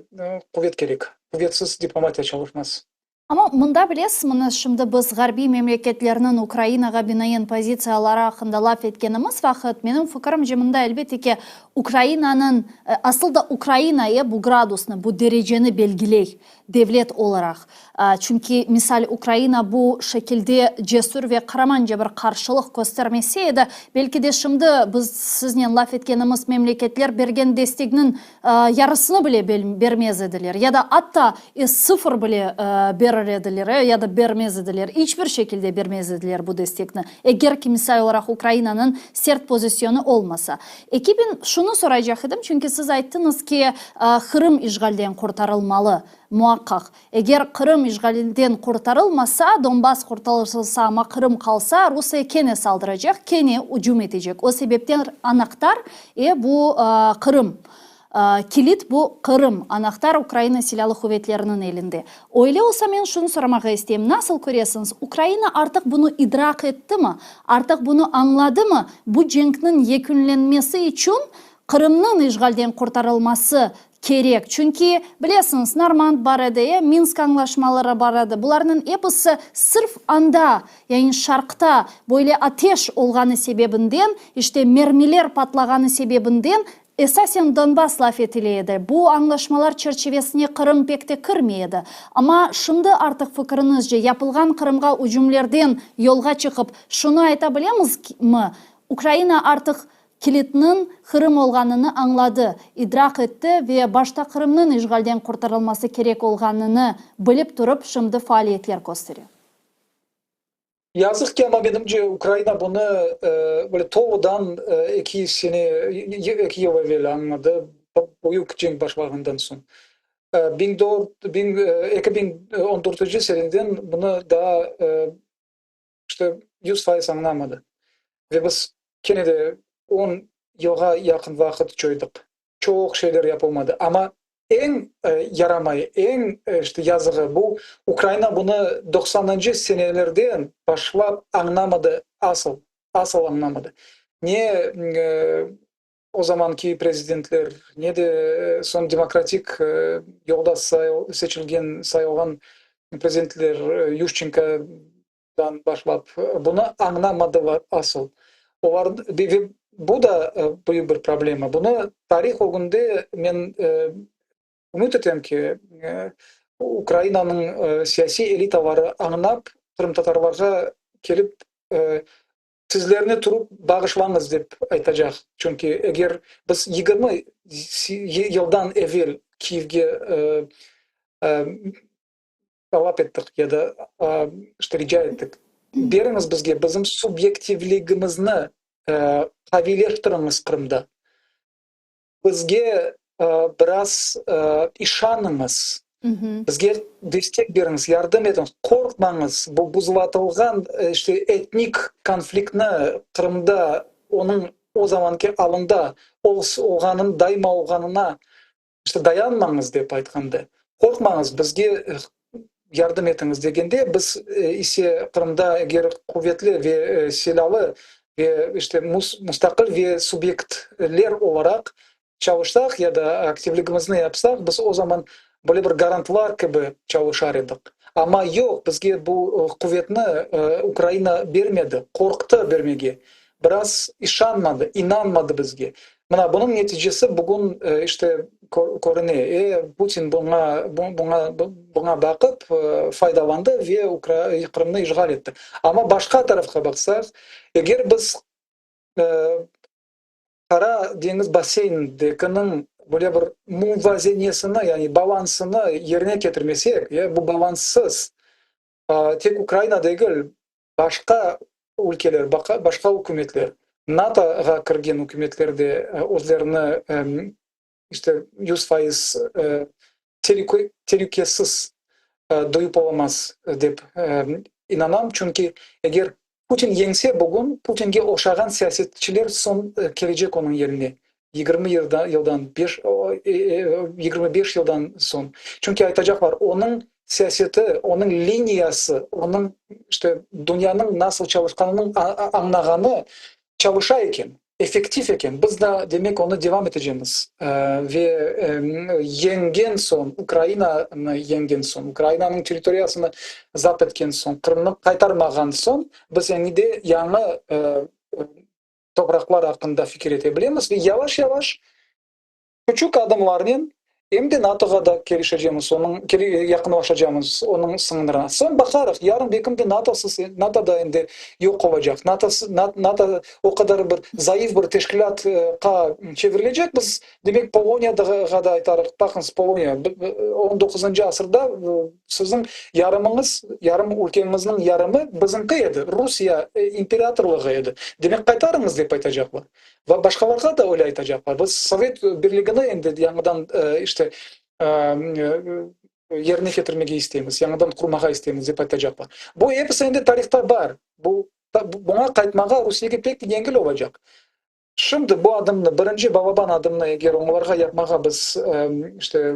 quvet kerek. Quvetsiz diplomatiya çalışmaz. Amma mında bilesiz, mına şimdi biz ğarbiy memleketlerniñ Ukrainağa binaen pozitsiyaları aqqında laf etkenimiz vaqıt, menim fikirimce, mında elbette ki, Ukrainanıñ, asıl da Ukraina e, bu gradusnı, bu dereceni belgiley devlet olaraq. Çünki, misal, Ukraina bu şekilde cesür ve qaramanca bir qarşılıq köstermese edi, belki de şimdi biz siznen laf etkenimiz memleketler bergen destegniñ yarısını bile bermez ediler, ya da atta sıfır bile berir ediler, ya da bermez ediler, iç bir şekilde bermez ediler bu destekni, eger ki, misal olaraq, Ukrainanıñ sert pozisyonı olmasa. 2000 şunı soraycaq edim, çünki siz ayttıñız ki, Qırım işğalden qurtarılmalı, muaqqaq. Eger Qırım işğalinden qurtarılmasa, Donbass qurtarılsa, amma Qırım qalsa, Rusiye kene saldıracaq, kene ücüm etecek. O sebepten anahtar, e, bu Qırım. Kilit bu Qırım. Anahtar Ukraina Silâlı Quvetleriniñ elinde. Öyle olsa, men şunı soramağa isteyim, nasıl köresiñiz, Ukraina artıq bunı idraq ettimi, artıq bunı añladımı, bu cenkniñ yekünlenmesi içün Qırımnıñ işğalden qurtarılması. kerek? Çünki, bilesiñiz, Normand bar edi, e, Minsk añlaşmaları bar edi, bularnıñ episi sırf anda, yani şarqta böyle ateş olğanı sebebinden, işte mermiler patlağanı sebebinden Esasen Donbass laf etile edi. Bu añlaşmalar çerçivesine Qırım pek te kirmey edi. Amma şimdi artıq fikriñizce, yapılğan Qırımğa ücümlerden yolğa çıqıp, şunı ayta bilemizmi, Ukraina artıq kilitniñ Qırım olğanını añladı, idraq etti ve başta Qırımnıñ işğalden qurtarılması kerek olğanını bilip turıp, şimdi faaliyetler köstere? Yazıq ki, amma menimce, Ukraina bunı böyle toludan eki sene, eki yıl evel añladı, büyük cenk başlağından soñ. 2014 seneden bunı daa işte 100% añlamadı. Ve biz kene de on yılğa yaqın vaqıt coydıq. Çoq şeyler yapılmadı. Amma eñ yaramay, eñ işte yazığı bu, Ukraina bunı doqsanıncı senelerden başlap añlamadı asıl, asıl añlamadı. Ne o zamanki prezidentler, ne de soñ demokratik yolda seçilgen, sayılğan prezidentler, Yuşçenkodan başlap, bunı añlamadılar asıl. Olar, ve bu da büyük bir problema. Bunı tarih ögünde men ümüt etem ki, Ukrainanıñ siyasiy elitaları añlap, qırımtatarlarğa kelip Tizlerine turıp bağışlañız dep aytacaq. Çünki eger biz 20 yıldan evel Kiyevge talap ettik ya da işte rica ettik, beriñiz bizge bizim subyektivligimizni qaviyleştiriñiz Qırımda. Bizge biraz işanıñız, bizge destek beriñiz, yardım etiñiz, qorqmañız, bu buzlatılğan işte etnik konfliktni Qırımda, onıñ o zamanki alında olğanın, daima olğanına işte dayanmañız dep aytqanda, qorqmañız, bizge yardım etiñiz degende, biz ise Qırımda eger quvetli ve silâlı ve işte mustaqil ve subyektler olaraq çalışsaq ya da aktivligimizni yapsaq, biz o zaman böyle bir garantlar kibi çalışar edik. Amma yoq, bizge bu quvetni Ukraina bermedi, qorqtı bermege, biraz işanmadı, inanmadı bizge. Mına bunıñ neticesi bugün işte körüne. E, Putin buña, buña, buña baqıp faydalandı ve Qırımnı işğal etti. Amma başqa tarafqa baqsaq, eger biz Qara deñiz basseynindekiniñ böyle bir muvazenesini, yani balansını yerine ketirmesek, ya bu balanssız, tek Ukraina degil, Başqa ülkeler, başqa ükümetler, NATOğa kirgen ükümetler de özlerini işte 100% telükesiz duyıp olamaz dep inanam. Çünki eger Putin yeñse bugün, Putinge oşağan siyasetçiler soñ kelecek onıñ yerine 20 yıldan, 25 yıldan soñ. Çünki aytacaqlar, onıñ siyaseti, onıñ liniyası, onıñ işte dünyanıñ nasıl çalışqanınıñ añlağanı çalışa eken, effektiv eken. Biz da, demek, onı devam etecemiz. Ve yeñgen soñ, Ukrainanı yeñgen soñ, Ukrainanıñ territoriyasını zapt etken soñ, Qırımnı qaytarmağan soñ, biz endi de yañı topraqlar aqqında fikir ete bilemiz ve yavaş-yavaş küçük adımlarnen em de NATOğa da kelişecemiz, onıñ yaqınlaşacamız onıñ sıñırına. Soñ baqarıq, yarın belkim de NATOsız, NATO da endi yoq olacaq, NATO o qadar bir zayıf bir teşkilâtqa çevirilecek, biz, demek, Poloniyağa da aytarıq, baqıñız, Poloniya, on doquzıncı asırda siziñ yarımıñız, yarım ülkeñizniñ yarımı bizimki edi, Rusiye imperatorlığı edi, demek, qaytarıñız, dep aytacaqlar. Va başqalarğa da öyle aytacaqlar. Biz Sovet Birligini endi yañıdan işte yerine ketirmege isteymiz, yañıdan qurmağa isteymiz, dep aytacaqlar. Bu episi endi tarihta bar. Bu, buña qaytmağa Rusiyege pek yengil olacaq. Şimdi bu adımnı, birinci balaban adımnı eger olarğa yapmağa biz işte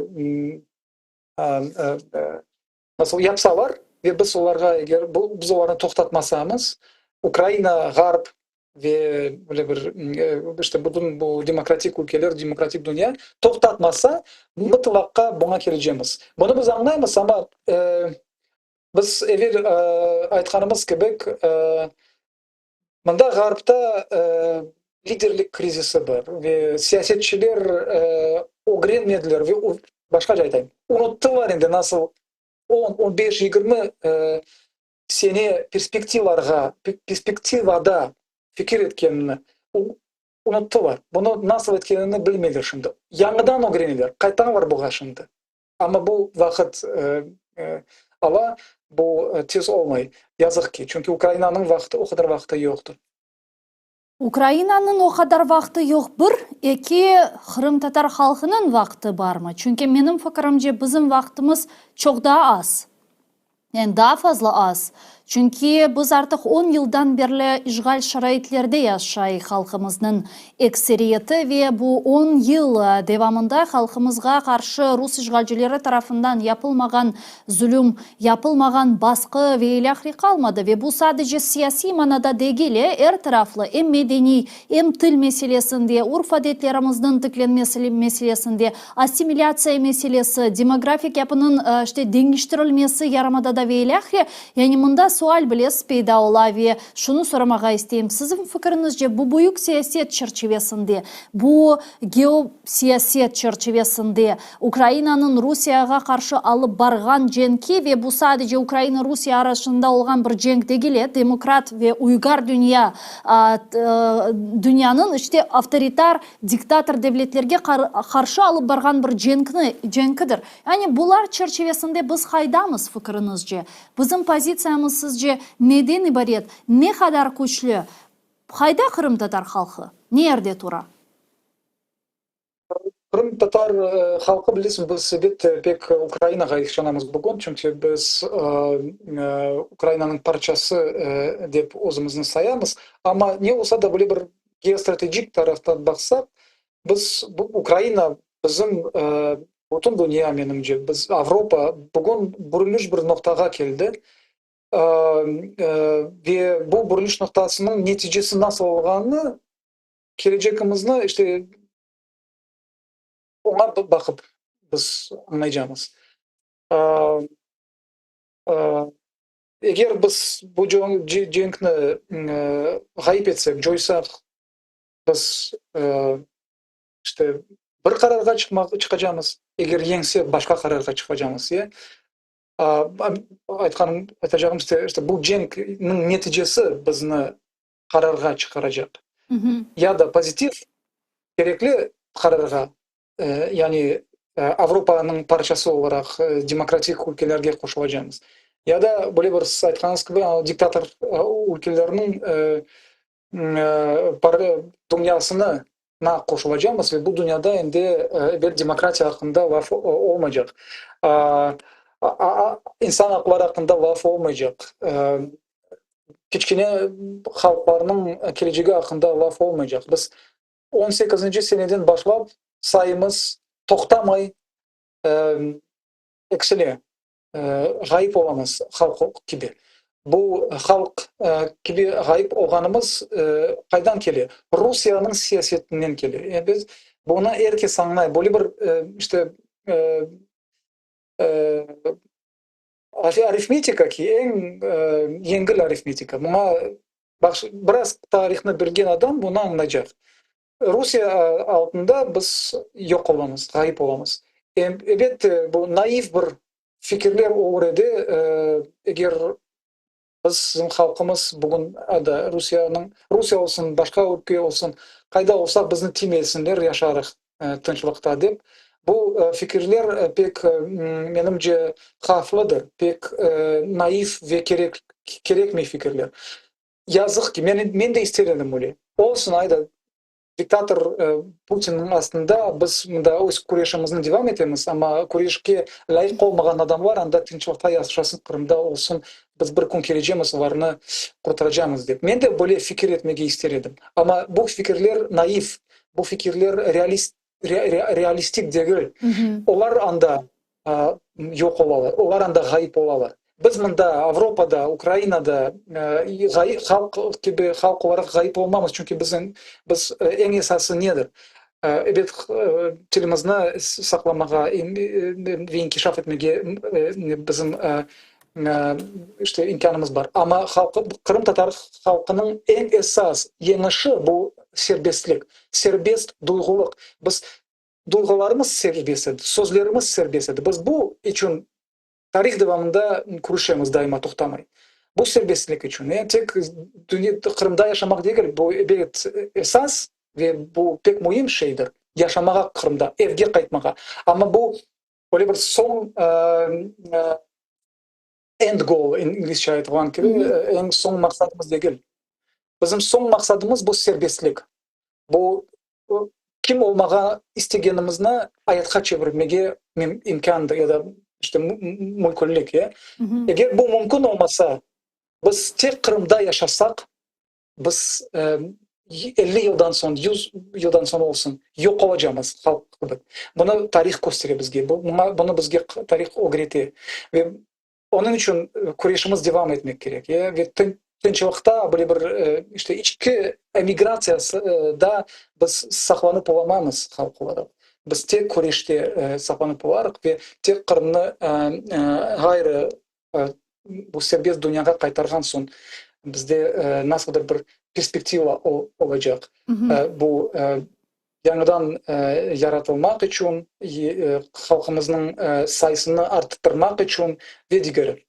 nasıl yapsalar ve biz olarğa eger biz olarnı toqtatmasamız, Ukraina, Ğarp. Ve böyle bir, işte, bütün bu demokratik ülkeler, demokratik dünya toqtatmasa, mıtlaqqa buña kelecemiz. Bunı biz añlaymız, amma biz evel aytqanımız kibi, mında Ğarpta liderlik krizisi bar ve siyasetçiler ögrenmediler ve, başqaca aytayım, unuttılar endi nasıl on, on beş, 20 sene perspektivalarğa, perspektivada fikir etkenini unuttılar. Bunı nasıl etkenini bilmeyler şimdi. Yañıdan ögreneler, qaytalar buğa şimdi. Amma bu vaqıt ala, bu tez olmay, yazıq ki, çünki Ukrainanıñ vaqtı, o qadar vaqtı yoqtır. Ukrainanıñ o qadar vaqtı yoq, bir, eki, qırımtatar halqınıñ vaqtı barmı? Çünki menim fikirimce, bizim vaqtımız çoq daa az. Yani daa fazla az. Çünki biz artıq on yıldan berli işğal şaraitlerde yaşay halqımıznıñ ekseriyeti ve bu on yıl devamında halqımızğa qarşı rus işğalcileri tarafından yapılmağan zulüm, yapılmağan basqı ve ilâhre qalmadı ve bu sadece siyasiy manada degil, er taraflı, em medeniy, em til meselesinde, urf-adetlerimizniñ tiklenmesi meselesinde, assimilâtsiya meselesi, demografik yapınıñ, işte, deñiştirilmesi yarımadada ve ilâhre. Yani mında sual bilesiz peyda ola ve şunı soramağa isteyim, siziñ fikriñizce bu büyük siyaset çerçivesinde, bu geosiyaset çerçivesinde Ukrainanıñ Rusiyağa qarşı alıp barğan cenki ve bu sadece Ukraina-Rusiye arasında olğan bir cenk degil, demokrat ve uygar dünya, dünyanıñ işte avtoritar, diktator devletlerge qarşı alıp barğan bir cenkni, cenkidir. Yani bular çerçivesinde biz qaydamız fikriñizce? Bizim pozitsiyamız sizce neden ibaret, ne qadar küçlü? Qayda qırımtatar halqı? Ne yerde tura? Qırımtatar halqı, bilesiñ, biz elbette pek Ukrainağa işanamız bugün, çünki biz Ukrainanıñ parçası dep özümizni sayamız. Amma ne olsa da, böyle bir geostrategik taraftan baqsaq, biz, bu Ukraina bizim, bütün dünya, menimce, biz, Avropa bugün burulış bir noqtağa keldi. Ve bu burulış noqtasınıñ neticesi nasıl olğanını Kelecegimizni işte oña baqıp biz añlaycamız. Eger biz bu cenkni ğayıp etsek, coysaq, biz işte bir qararğa çıqacamız, eger yeñsek, başqa qararğa çıqacamız. Ya aytqanım, aytacağım işte bu cenkniñ neticesi bizni qararğa çıqaracaq. Ya da pozitiv, kerekli qararğa, yani Avropanıñ parçası olaraq demokratik ülkelerge qoşulacamız. Ya da böyle bir siz aytqanıñız kibi diktator ülkelerniñ dünyasına qoşulacamız ve bu dünyada endi ebet demokratiya aqqında laf olmaycaq. İnsan aqları aqqında laf olmaycaq. Kiçkene halqlarnıñ kelecegi aqqında laf olmaycaq. Biz on sekizinci seneden başlap sayımız toqtamay eksile, ğayıp olamız halq kibi. Bu halq kibi ğayıp olğanımız qaydan kele? Rusiyeniñ siyasetinden kele. Biz bunı er kes añlay. Böyle bir işte Arifmetika ki, eñ yengil arifmetika. Buña biraz tarihnı bilgen adam bunı añlaycaq. Rusiye altında biz yoq olamız, ğayıp olamız. Elbette, bu naiv bir fikirler olur edi, eger bizim halqımız bugün da Rusiyeniñ, Rusiye olsun, başqa ülke olsun, qayda olsaq bizni tiymesinler, yaşarıq tınçlıqta dep. Bu fikirler pek, menimce, havflıdır, pek naiv ve kerek, kerekmey fikirler. Yazıq ki, men, men de ister edim öyle. Olsun, ayda, diktator Putinniñ astında biz mında öz küreşimizni devam etemiz, amma küreşke lâyıq olmağan adamlar anda tınçlıqta yaşasın, Qırımda olsun, biz bir kün kelecemiz, olarnı qurtaracamız dep. Men de böyle fikir etmege ister edim. Amma bu fikirler naiv, Bu fikirler realist, realistik degil. Olar anda yoq olalar, olar anda ğayıp olalar. Biz mında, Avropada, Ukrainada halq kibi, halq olaraq ğayıp olmamız, çünki bizim, biz eñ esası nedir? Ebet, tilimizni saqlamağa ve inkişaf etmege bizim işte imkânımız bar. Amma halq, qırımtatar halqınıñ eñ esas yeñişi bu serbestlik, serbest duyğulıq. Biz duyğularımız serbest edi, sözlerimiz serbest edi. Biz bu içün Tarih devamında küreşemiz daima toqtamay. Bu serbestlik içün, e, tek Qırımda yaşamaq degil, bu ebet esas ve bu pek müim şeydir, yaşamağa Qırımda, evge qaytmağa. Amma bu öyle bir soñ end goal, inglizce aytılğan kibi, eñ soñ maqsadımız degil. Bizim soñ maqsadımız bu serbestlik. Bu kim olmağa istegenimizni ayatqa çevirmege imkândır ya da işte mümkünlik, ya. Eger bu mümkün olmasa, biz tek Qırımda yaşasaq, biz 50 yıldan soñ, 100 yıldan soñ olsun, yoq olacamız halq kibi. Bunı tarih köstere bizge, bunı bizge tarih ögrete. Ve Onıñ içün küreşimiz devam etmek kerek, ya, ve tınçlıqta böyle bir, işte, içki emigratsiyada biz saqlanıp olamamız halq olaraq. Biz tek küreşte saqlanıp olarıq ve tek Qırımnı ğayrı bu serbest dünyağa qaytarğan soñ bizde nasıldır bir perspektiva olacaq. Bu yañıdan yaratılmaq içün, halqımıznıñ sayısını arttırmaq içün ve digeri.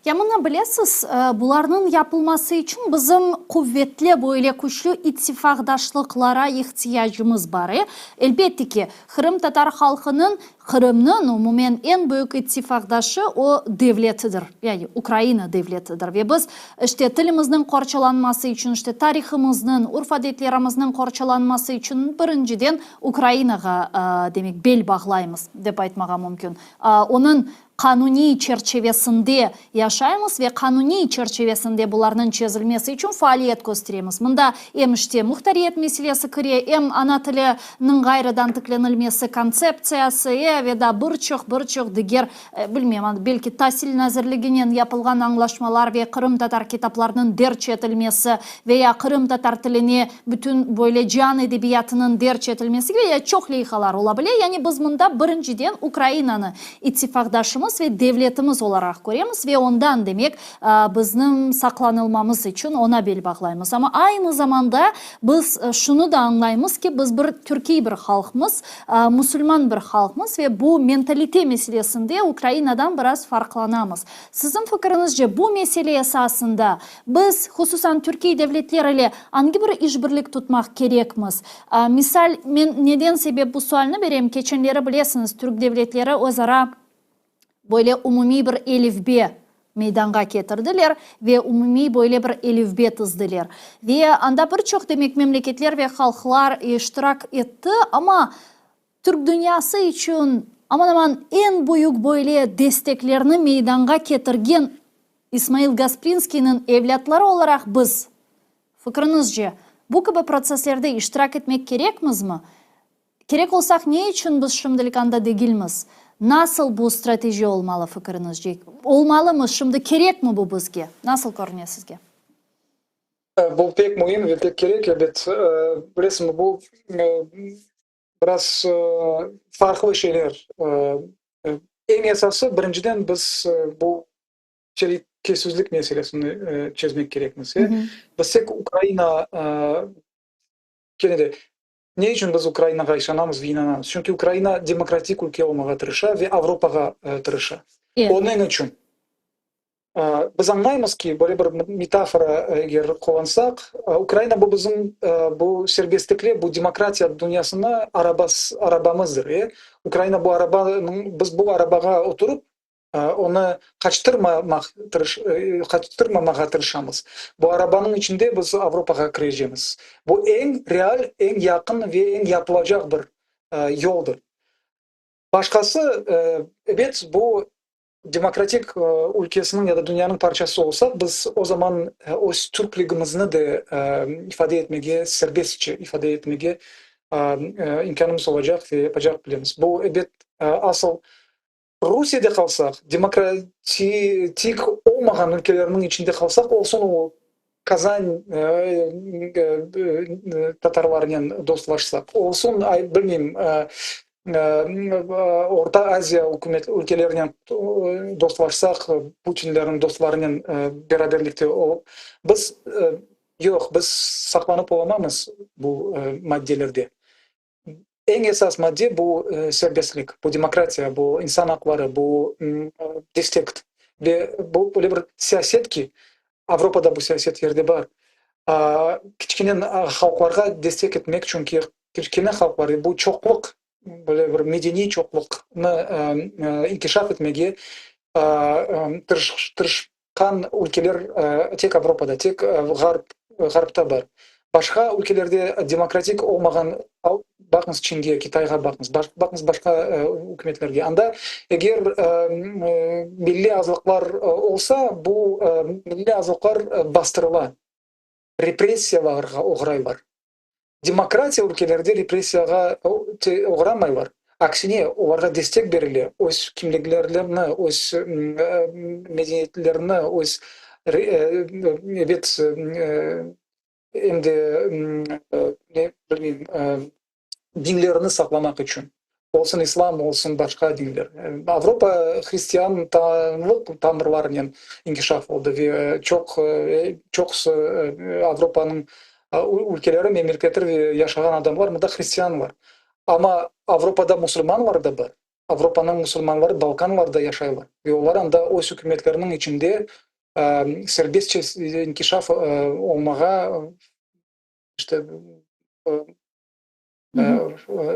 Ya mına bilesiz, bularnıñ yapılması içün bizim quvetli, böyle küçlü ittifaqdaşlıqlara ihtiyacımız bar, e? Elbette ki, qırımtatar halqınıñ, Qırımnıñ, umumen, eñ büyük ittifaqdaşı o devletidir, yani Ukraina devletidir. Ve biz, işte, tilimizniñ qorçalanması içün, işte, tarihımıznıñ, urf-adetlerimizniñ qorçalanması içün, birinciden, Ukrainağa, demek, bel bağlaymız, dep aytmağa mümkün. Onıñ qanuniy çerçevesinde yaşaymız ve qanuniy çerçevesinde bularnıñ çezilmesi içün faaliyet kösteremiz. Mında em işte muhtariyet meselesi kire, em ana tiliniñ ğayrıdan tiklenilmesi kontseptsiyası, e ve daa bir çoq, bir çoq diger, bilmeyim, belki Tasil nazirliginen yapılğan añlaşmalar ve qırımtatar kitaplarınıñ derc etilmesi ve ya qırımtatar tiline bütün böyle cian edebiyatınıñ derc etilmesi ve ya çoq leyhalar ola bile. Yani biz mında birinciden Ukrainanı ittifaqdaşımız ve devletimiz olaraq köremiz ve ondan, demek, bizniñ saqlanılmamız içün oña bel bağlaymız. Amma aynı zamanda biz şunı da añlaymız ki, biz bir türkiy bir halqmız, musulman bir halqmız ve bu mentalite meselesinde Ukrainadan biraz farqlanamız. Siziñ fikiriñizce, bu mesele esasında biz, hususan türkiy devletler ile angi bir işbirlik tutmaq kerekmiz? Misal, men neden sebep bu sualni berem, keçenleri bilesiñiz, türk devletleri öz ara böyle umumiy bir elifbe meydanğa ketirdiler ve umumiy böyle bir elifbe tizdiler. Ve anda bir çoq, demek, memleketler ve halqlar iştirak etti, amma türk dünyası içün aman-aman eñ büyük böyle desteklerni meydanğa ketirgen İsmail Gasprinskiyniñ evlâtları olaraq biz, Fikriñizce, bu kibi protsesslerde iştirak etmek kerekmizmi? Kerek olsaq, ne içün biz şimdilik anda degilmiz? Nasıl bu strateji olmalı, fikriñizce? Olmalımı, şimdi kerekmi bu bizge? Nasıl körüne sizge? Bu pek müim ve pek kerek, elbet. Bilesiñmi, bu biraz farqlı şeyler. Eñ esası, birinciden, biz bu telükesizlik meselesini çezmek kerekmiz. Biz tek Ukraina, kene de, ne içün biz Ukrainağa işanamız ve inanamız? Çünki Ukraina demokratik ülke olmağa tırışa ve Avropağa tırışa. Onıñ içün. Biz añlaymız ki, böyle bir metafora eger qullansaq, Ukraina bu bizim bu serbestlikli, bu demokratiya dünyasına arabamızdır. Ukraina bu arabanıñ, biz bu arabağa oturıp, Onı qaçtırmamaq qaçtırmamağa tırışamız. Bu arabanıñ içinde biz Avropağa kirecemiz. Bu eñ real, eñ yaqın ve eñ yapılacaq bir yoldır. Başqası, ebet, bu demokratik ülkesiniñ ya da dünyanıñ parçası olsaq, biz o zaman öz türkligimizni de ifade etmege, serbestçe ifade etmege imkânımız olacaq ve yapacaq bilemiz. Bu, ebet, asıl. Rusiyede qalsaq, demokratik olmağan ülkelerniñ içinde qalsaq, olsun o Kazan tatarlarınen dostlaşsaq, olsun, bilmeyim, Orta Aziya ükümet ülkelerinen dostlaşsaq, Putinlerniñ dostlarınen beraberlikte olıp, biz, yoq, biz saqlanıp olamamız bu maddelerde. Eñ esas madde bu serbestlik, bu demokratiya, bu insan aqları, bu destek ve bu böyle bir siyaset ki, Avropada bu siyaset yerde bar, kiçkene halqlarğa destek etmek, çünki kiçkene halqlar, bu çoqluq, böyle bir medeniy çoqluqnı inkişaf etmege tırışqan ülkeler tek Avropada, tek Ğarp, Ğarpta bar. Başqa ülkelerde demokratik olmağan, baqıñız Çinge, Kitayğa baqıñız, baqıñız başqa ükümetlerge. Anda eger milliy azlıqlar olsa, bu milliy azlıqlar bastırıla, repressiyalarğa oğraylar. Demokratiya ülkelerde repressiyağa oğramaylar, aksine, olarğa destek berile, öz kimliklerini, öz medeniyetlerini, öz, ebet, em de, ne bilmeyim, dinlerini saqlamaq içün, olsun islam, olsun başqa dinler. Avropa hristianlıq tamırlarınen inkişaf oldı ve çoq, çoqusı Avropanıñ ülkeleri, memleketler ve yaşağan adamlar mında hristianlar. Amma Avropada musulmanlar da bar. Avropanıñ musulmanları Balkanlarda yaşaylar ve olar anda öz ükümetleriniñ içinde serbestçe inkişaf olmağa, işte,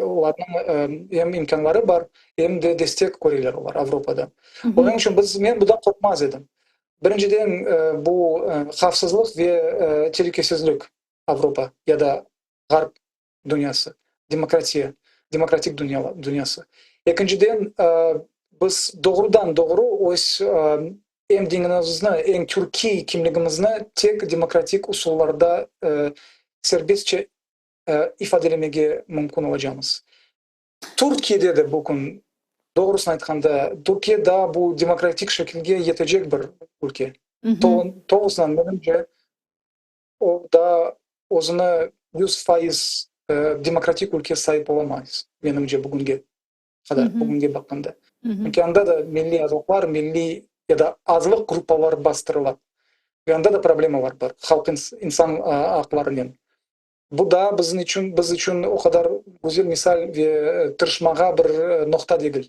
olarnıñ em imkânları bar, em de destek köreler olar Avropada. Onıñ içün biz, men bundan qorqmaz edim. Birinciden, bu havfsızlıq ve telükesizlik Avropa ya da Ğarp dünyası, demokratiya, demokratik dünyası. Ekinciden, biz doğrudan-doğru öz em dinimizni, em türkiy kimligimizni tek demokratik usullarda serbestçe ifadelemege mümkün olacamız. Türkiyede de bugün, doğrusını aytqanda, Türkiye daa bu demokratik şekilge yetecek bir ülke. Tolusınan, menimce, o daa özüni 100% demokratik ülke sayıp olamayız, menimce, bugünge qadar, bugünge baqqanda. Çünki anda da milliy azlıqlar, milliy ya da azlıq gruppalar bastırıla. Ve anda da problemalar bar halq, insan aqlarınen. Bu daa bizim içün, biz içün o qadar güzel misal ve tırışmağa bir noqta degil.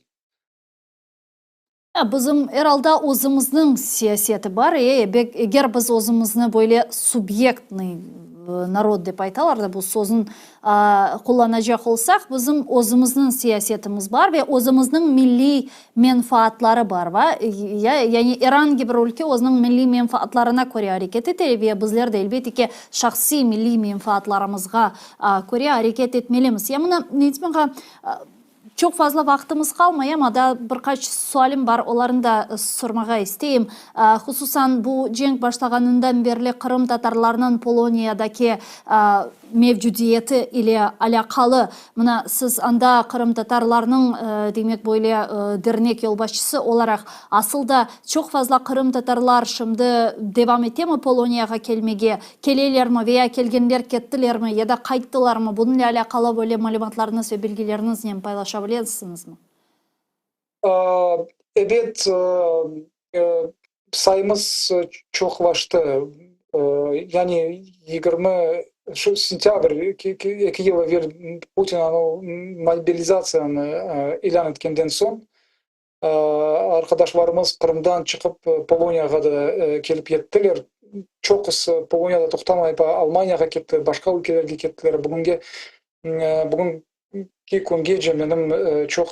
Bizim er alda özümizniñ siyaseti bar. Eger biz özümizni böyle subyektnıy narod dep aytalar da, bu sözün qullanacaq olsaq, bizim özümizniñ siyasetimiz bar ve özümizniñ milliy menfaatları bar. Yani er angi bir ülke özüniñ milliy menfaatlarına köre areket ete ve bizler de, elbette ki, şahsiy milliy menfaatlarımızğa köre areket etmelimiz. Ya mına, Necmi ağa, Çoq fazla vaqtımız qalmay, amma daa bir qaç sualim bar, olarnı da sormağa isteyim. Hususan, bu cenk başlağanından berli qırımtatarlarnıñ Poloniyadaki mevcudiyeti ile alâqalı. Mına, siz anda qırımtatarlarnıñ, demek, böyle dernek yolbaşçısı olaraq, asıl da çoq fazla qırımtatarlar şimdi devam etemi Poloniyağa kelmege? Kelelermi ve ya kelgenler kettilermi ya da qayttılarmı, bunıñle alâqalı böyle malümatlarıñız ve bilgileriñiznen paylaşa bilesiñizmi? Ebet, sayımız çoqlaştı. Yani 20 şu sentâbr, eki yıl evel Putin anavı mobilizatsiyanı ilân etkenden soñ, Arqadaşlarımız Qırımdan çıqıp Poloniyağa da kelip yettiler. Çoqusı Poloniyada toqtamayıp Almaniyağa ketti, başqa ülkelerge kettiler. Bugünge, bugünki küngece menim çoq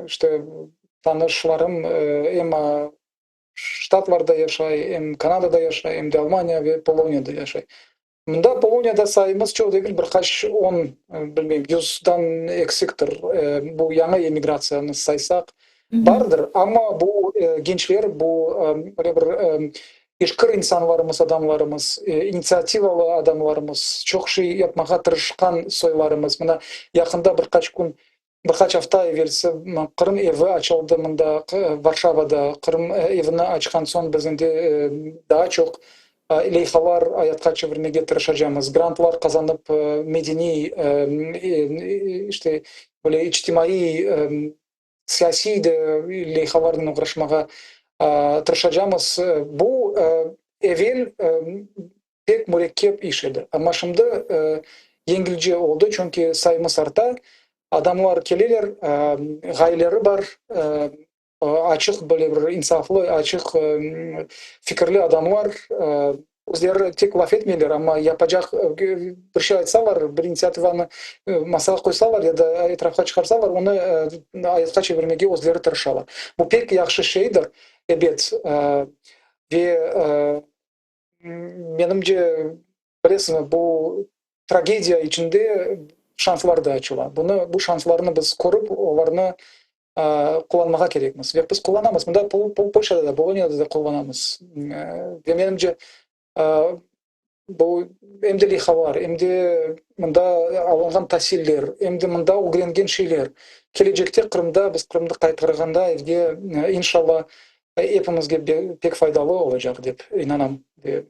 işte tanışlarım em Ştatlarda yaşay, em Kanadada yaşay, em de Almaniya ve Poloniyada yaşay. Mında Poloniyada sayımız çoq degil, bir qaç on, bilmeyim, yüzdan eksiktir. Bu yañı emigratsiyanı saysaq, bardır. Amma bu gençler, bu öyle bir işkir insanlarımız, adamlarımız, initsiativalı adamlarımız, çoq şey yapmağa tırışqan soylarımız. Mına yaqında bir qaç kün. Bir qaç afta evelsi Qırım evi açıldı mında, Varşavada. Qırım evini açqan soñ biz endi daa çoq leyhalar ayatqa çevirmege tırışacamız. Grantlar qazanıp, medeniy, işte, böyle içtimaiy, siyasiy de leyhalarnen oğraşmağa tırışacamız. Bu evel pek mürekkep iş edi. Amma şimdi yengilce oldı, çünki sayımız arta, adamlar keleler, ğayeleri bar, açıq, böyle bir insaflı, açıq fikirli adamlar, özleri tek laf etmeyler, amma yapacaq bir şey aytsalar, bir inisiativanı masağa qoysalar ya da etrafqa çıqarsalar, onı ayatqa çevirmege özleri tırışalar. Bu pek yahşı şeydir, ebet, ve Menimce, bilesiñmi, bu tragediya içinde şanslar da açıla. Bunı, bu şanslarnı biz körip, olarnı qullanmağa kerekmiz. Ve biz qullanamız. Mında Polşada da, Poloniyada da qullanamız. Ve menimce, bu em de leyhalar, em de mında alınğan tasiller, em de mında ögrengen şeyler. Kelecekte Qırımda, biz Qırımda qaytarğanda evge, inşallah, Epimizge pek faydalı olacaq dep inanam ve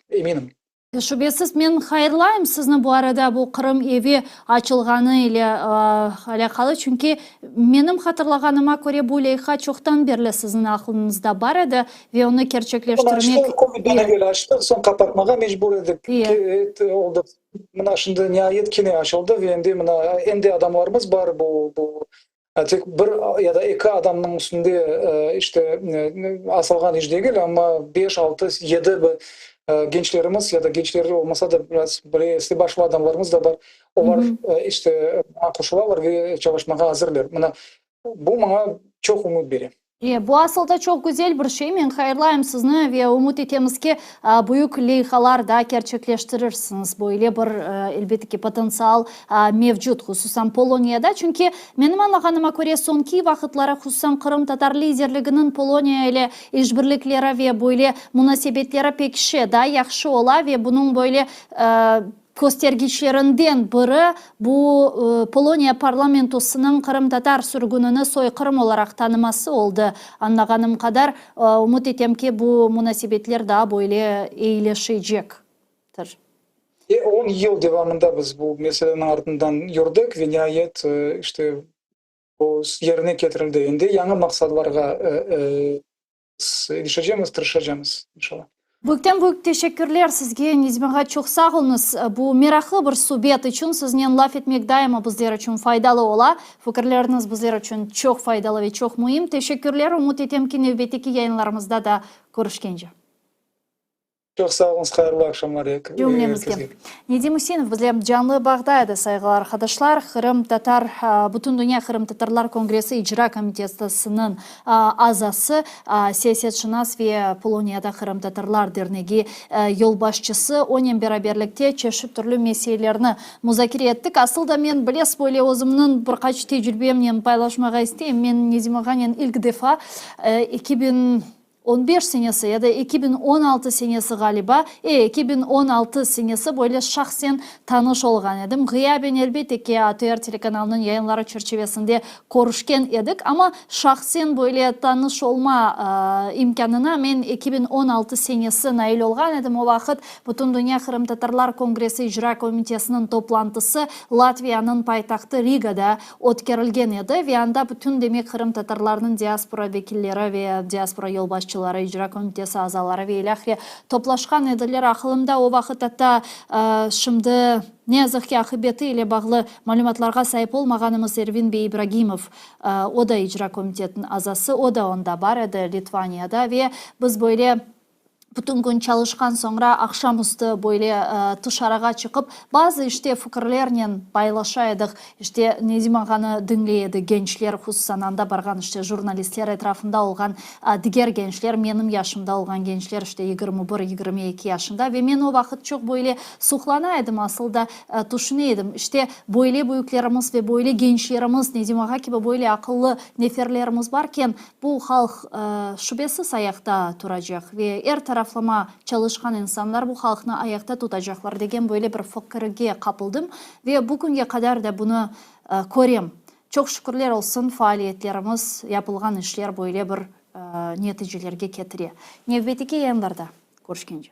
eminim. Şübesiz, men hayırlayım sizni bu arada bu Qırım evi açılğanı ile alâqalı, çünki menim hatırlağanıma köre bu leyha çoqtan berli siziñ aqlıñızda bar edi ve onı kerçekleştirmek. Açtıq, kövidden evel açtıq, soñ qapatmağa mecbur edik, oldıq. Mına şimdi niayet kene açıldı ve endi mına endi adamlarımız bar bu Tek bir ya da eki adamnıñ üstünde işte asılğan iş degil, amma beş, altı, yedi gençlerimiz ya da gençler olmasa da biraz böyle esli başlı adamlarımız da bar, olar işte buña qoşulalar ve çalışmağa azırlar. Mına bu maña çoq ümüt bere. Bu asılda çoq güzel bir şey. Men hayırlayım sizni ve ümüt etemiz ki, büyük leyhalar da kerçekleştirirsiñiz. Böyle bir, elbette ki, potentsial mevcut, hususan Poloniyada. Çünki, menim añlağanıma köre, soñki vaqıtları, hususan qırımtatar liderliginiñ Poloniya ile işbirlikleri ve böyle munasebetleri pekişe, daa yahşı ola ve bunıñ böyle Köstergiçlerinden biri, bu Poloniya parlamentosınıñ qırımtatar sürgünini soyqırım olaraq tanıması oldı. Añlağanım qadar, ümüt etem ki, bu munasebetler daa böyle eyileşecektir. On yıl devamında biz bu meseleniñ artından yürdik ve niayet, işte, bu yerine ketirildi. Endi yañı maqsadlarğa İrişecemiz, tırışacamız, inşallah. Büyükten büyük teşekkürler sizge, Necmi ağa, çoq sağ oluñız. Bu meraqlı bir subet içün siznen laf etmek daima bizler içün faydalı ola. Fikirleriñiz bizler içün çoq faydalı ve çoq müim. Teşekkürler, ümüt etem ki, nevbetteki yayınlarımızda da körüşkence. Çoq sağ oluñız, hayırlı aqşamlar Cümlemizge. Nedim Üseinov bizle canlı bağda edi, sayğılı arqadaşlar. Qırımtatar, Bütündünya qırımtatarlar kongressi icra komitetiniñ azası, siyasetşınas ve Poloniyada qırımtatarlar dernegi yolbaşçısı. Onen beraberlikte çeşit türlü meselelerni muzakere ettik. Asıl da men, bilesiz, böyle özümniñ bir qaç tecrübemnen paylaşmağa isteyim. Men Nedim ağanen ilk defa 2015 senesi ya da 2016 senesi ğaliba, e, 2016 senesi böyle şahsen tanış olğan edim. Ğıyaben, elbette ki, ATR telekanalınıñ yayınları çerçivesinde körüşken edik, amma şahsen böyle tanış olma imkânına men 2016 senesi nail olğan edim. O vaqıt Bütündünya qırımtatarlar kongressi icra komitesiniñ toplantısı Latviyanıñ paytahtı Rigada ötkerilgen edi ve anda bütün, demek, qırımtatarlarnıñ diaspora vekilleri ve diaspora yolbaşçıları, icra komitesi azaları ve ilâhre toplaşqan ediler. Aqılımda o vaqıt atta şimdi, ne yazıq ki, aqibeti ile bağlı malümatlarğa saip olmağanımız Ervin bey İbragimov, o da icra komitetiniñ azası, o da onda bar edi Litvaniyada ve biz böyle Bütün kün çalışqan soñra aqşam üstü böyle tışarığa çıqıp, bazı işte fikirlernen paylaşa edik. İşte Nedim ağanı diñley edik gençler, hususan anda barğan işte jurnalistler, etrafında olğan diger gençler, menim yaşımda olğan gençler, işte 21, 22 yaşında. Ve men o vaqıt çoq böyle suqlana edim, asıl da tüşüne edim, işte böyle büyüklerimiz ve böyle gençlerimiz, Nedim ağa kibi böyle aqıllı neferlerimiz barken, Bu halq şübesiz ayaqta turacaq ve er taraflama çalışqan insanlar bu halqnı ayaqta tutacaqlar degen böyle bir fikirge qapıldım ve bu künge qadar da bunı körem. Çoq şükürler olsun, faaliyetlerimiz, yapılğan işler böyle bir neticelerge ketire. Nevbetteki yayınlarda körüşkence.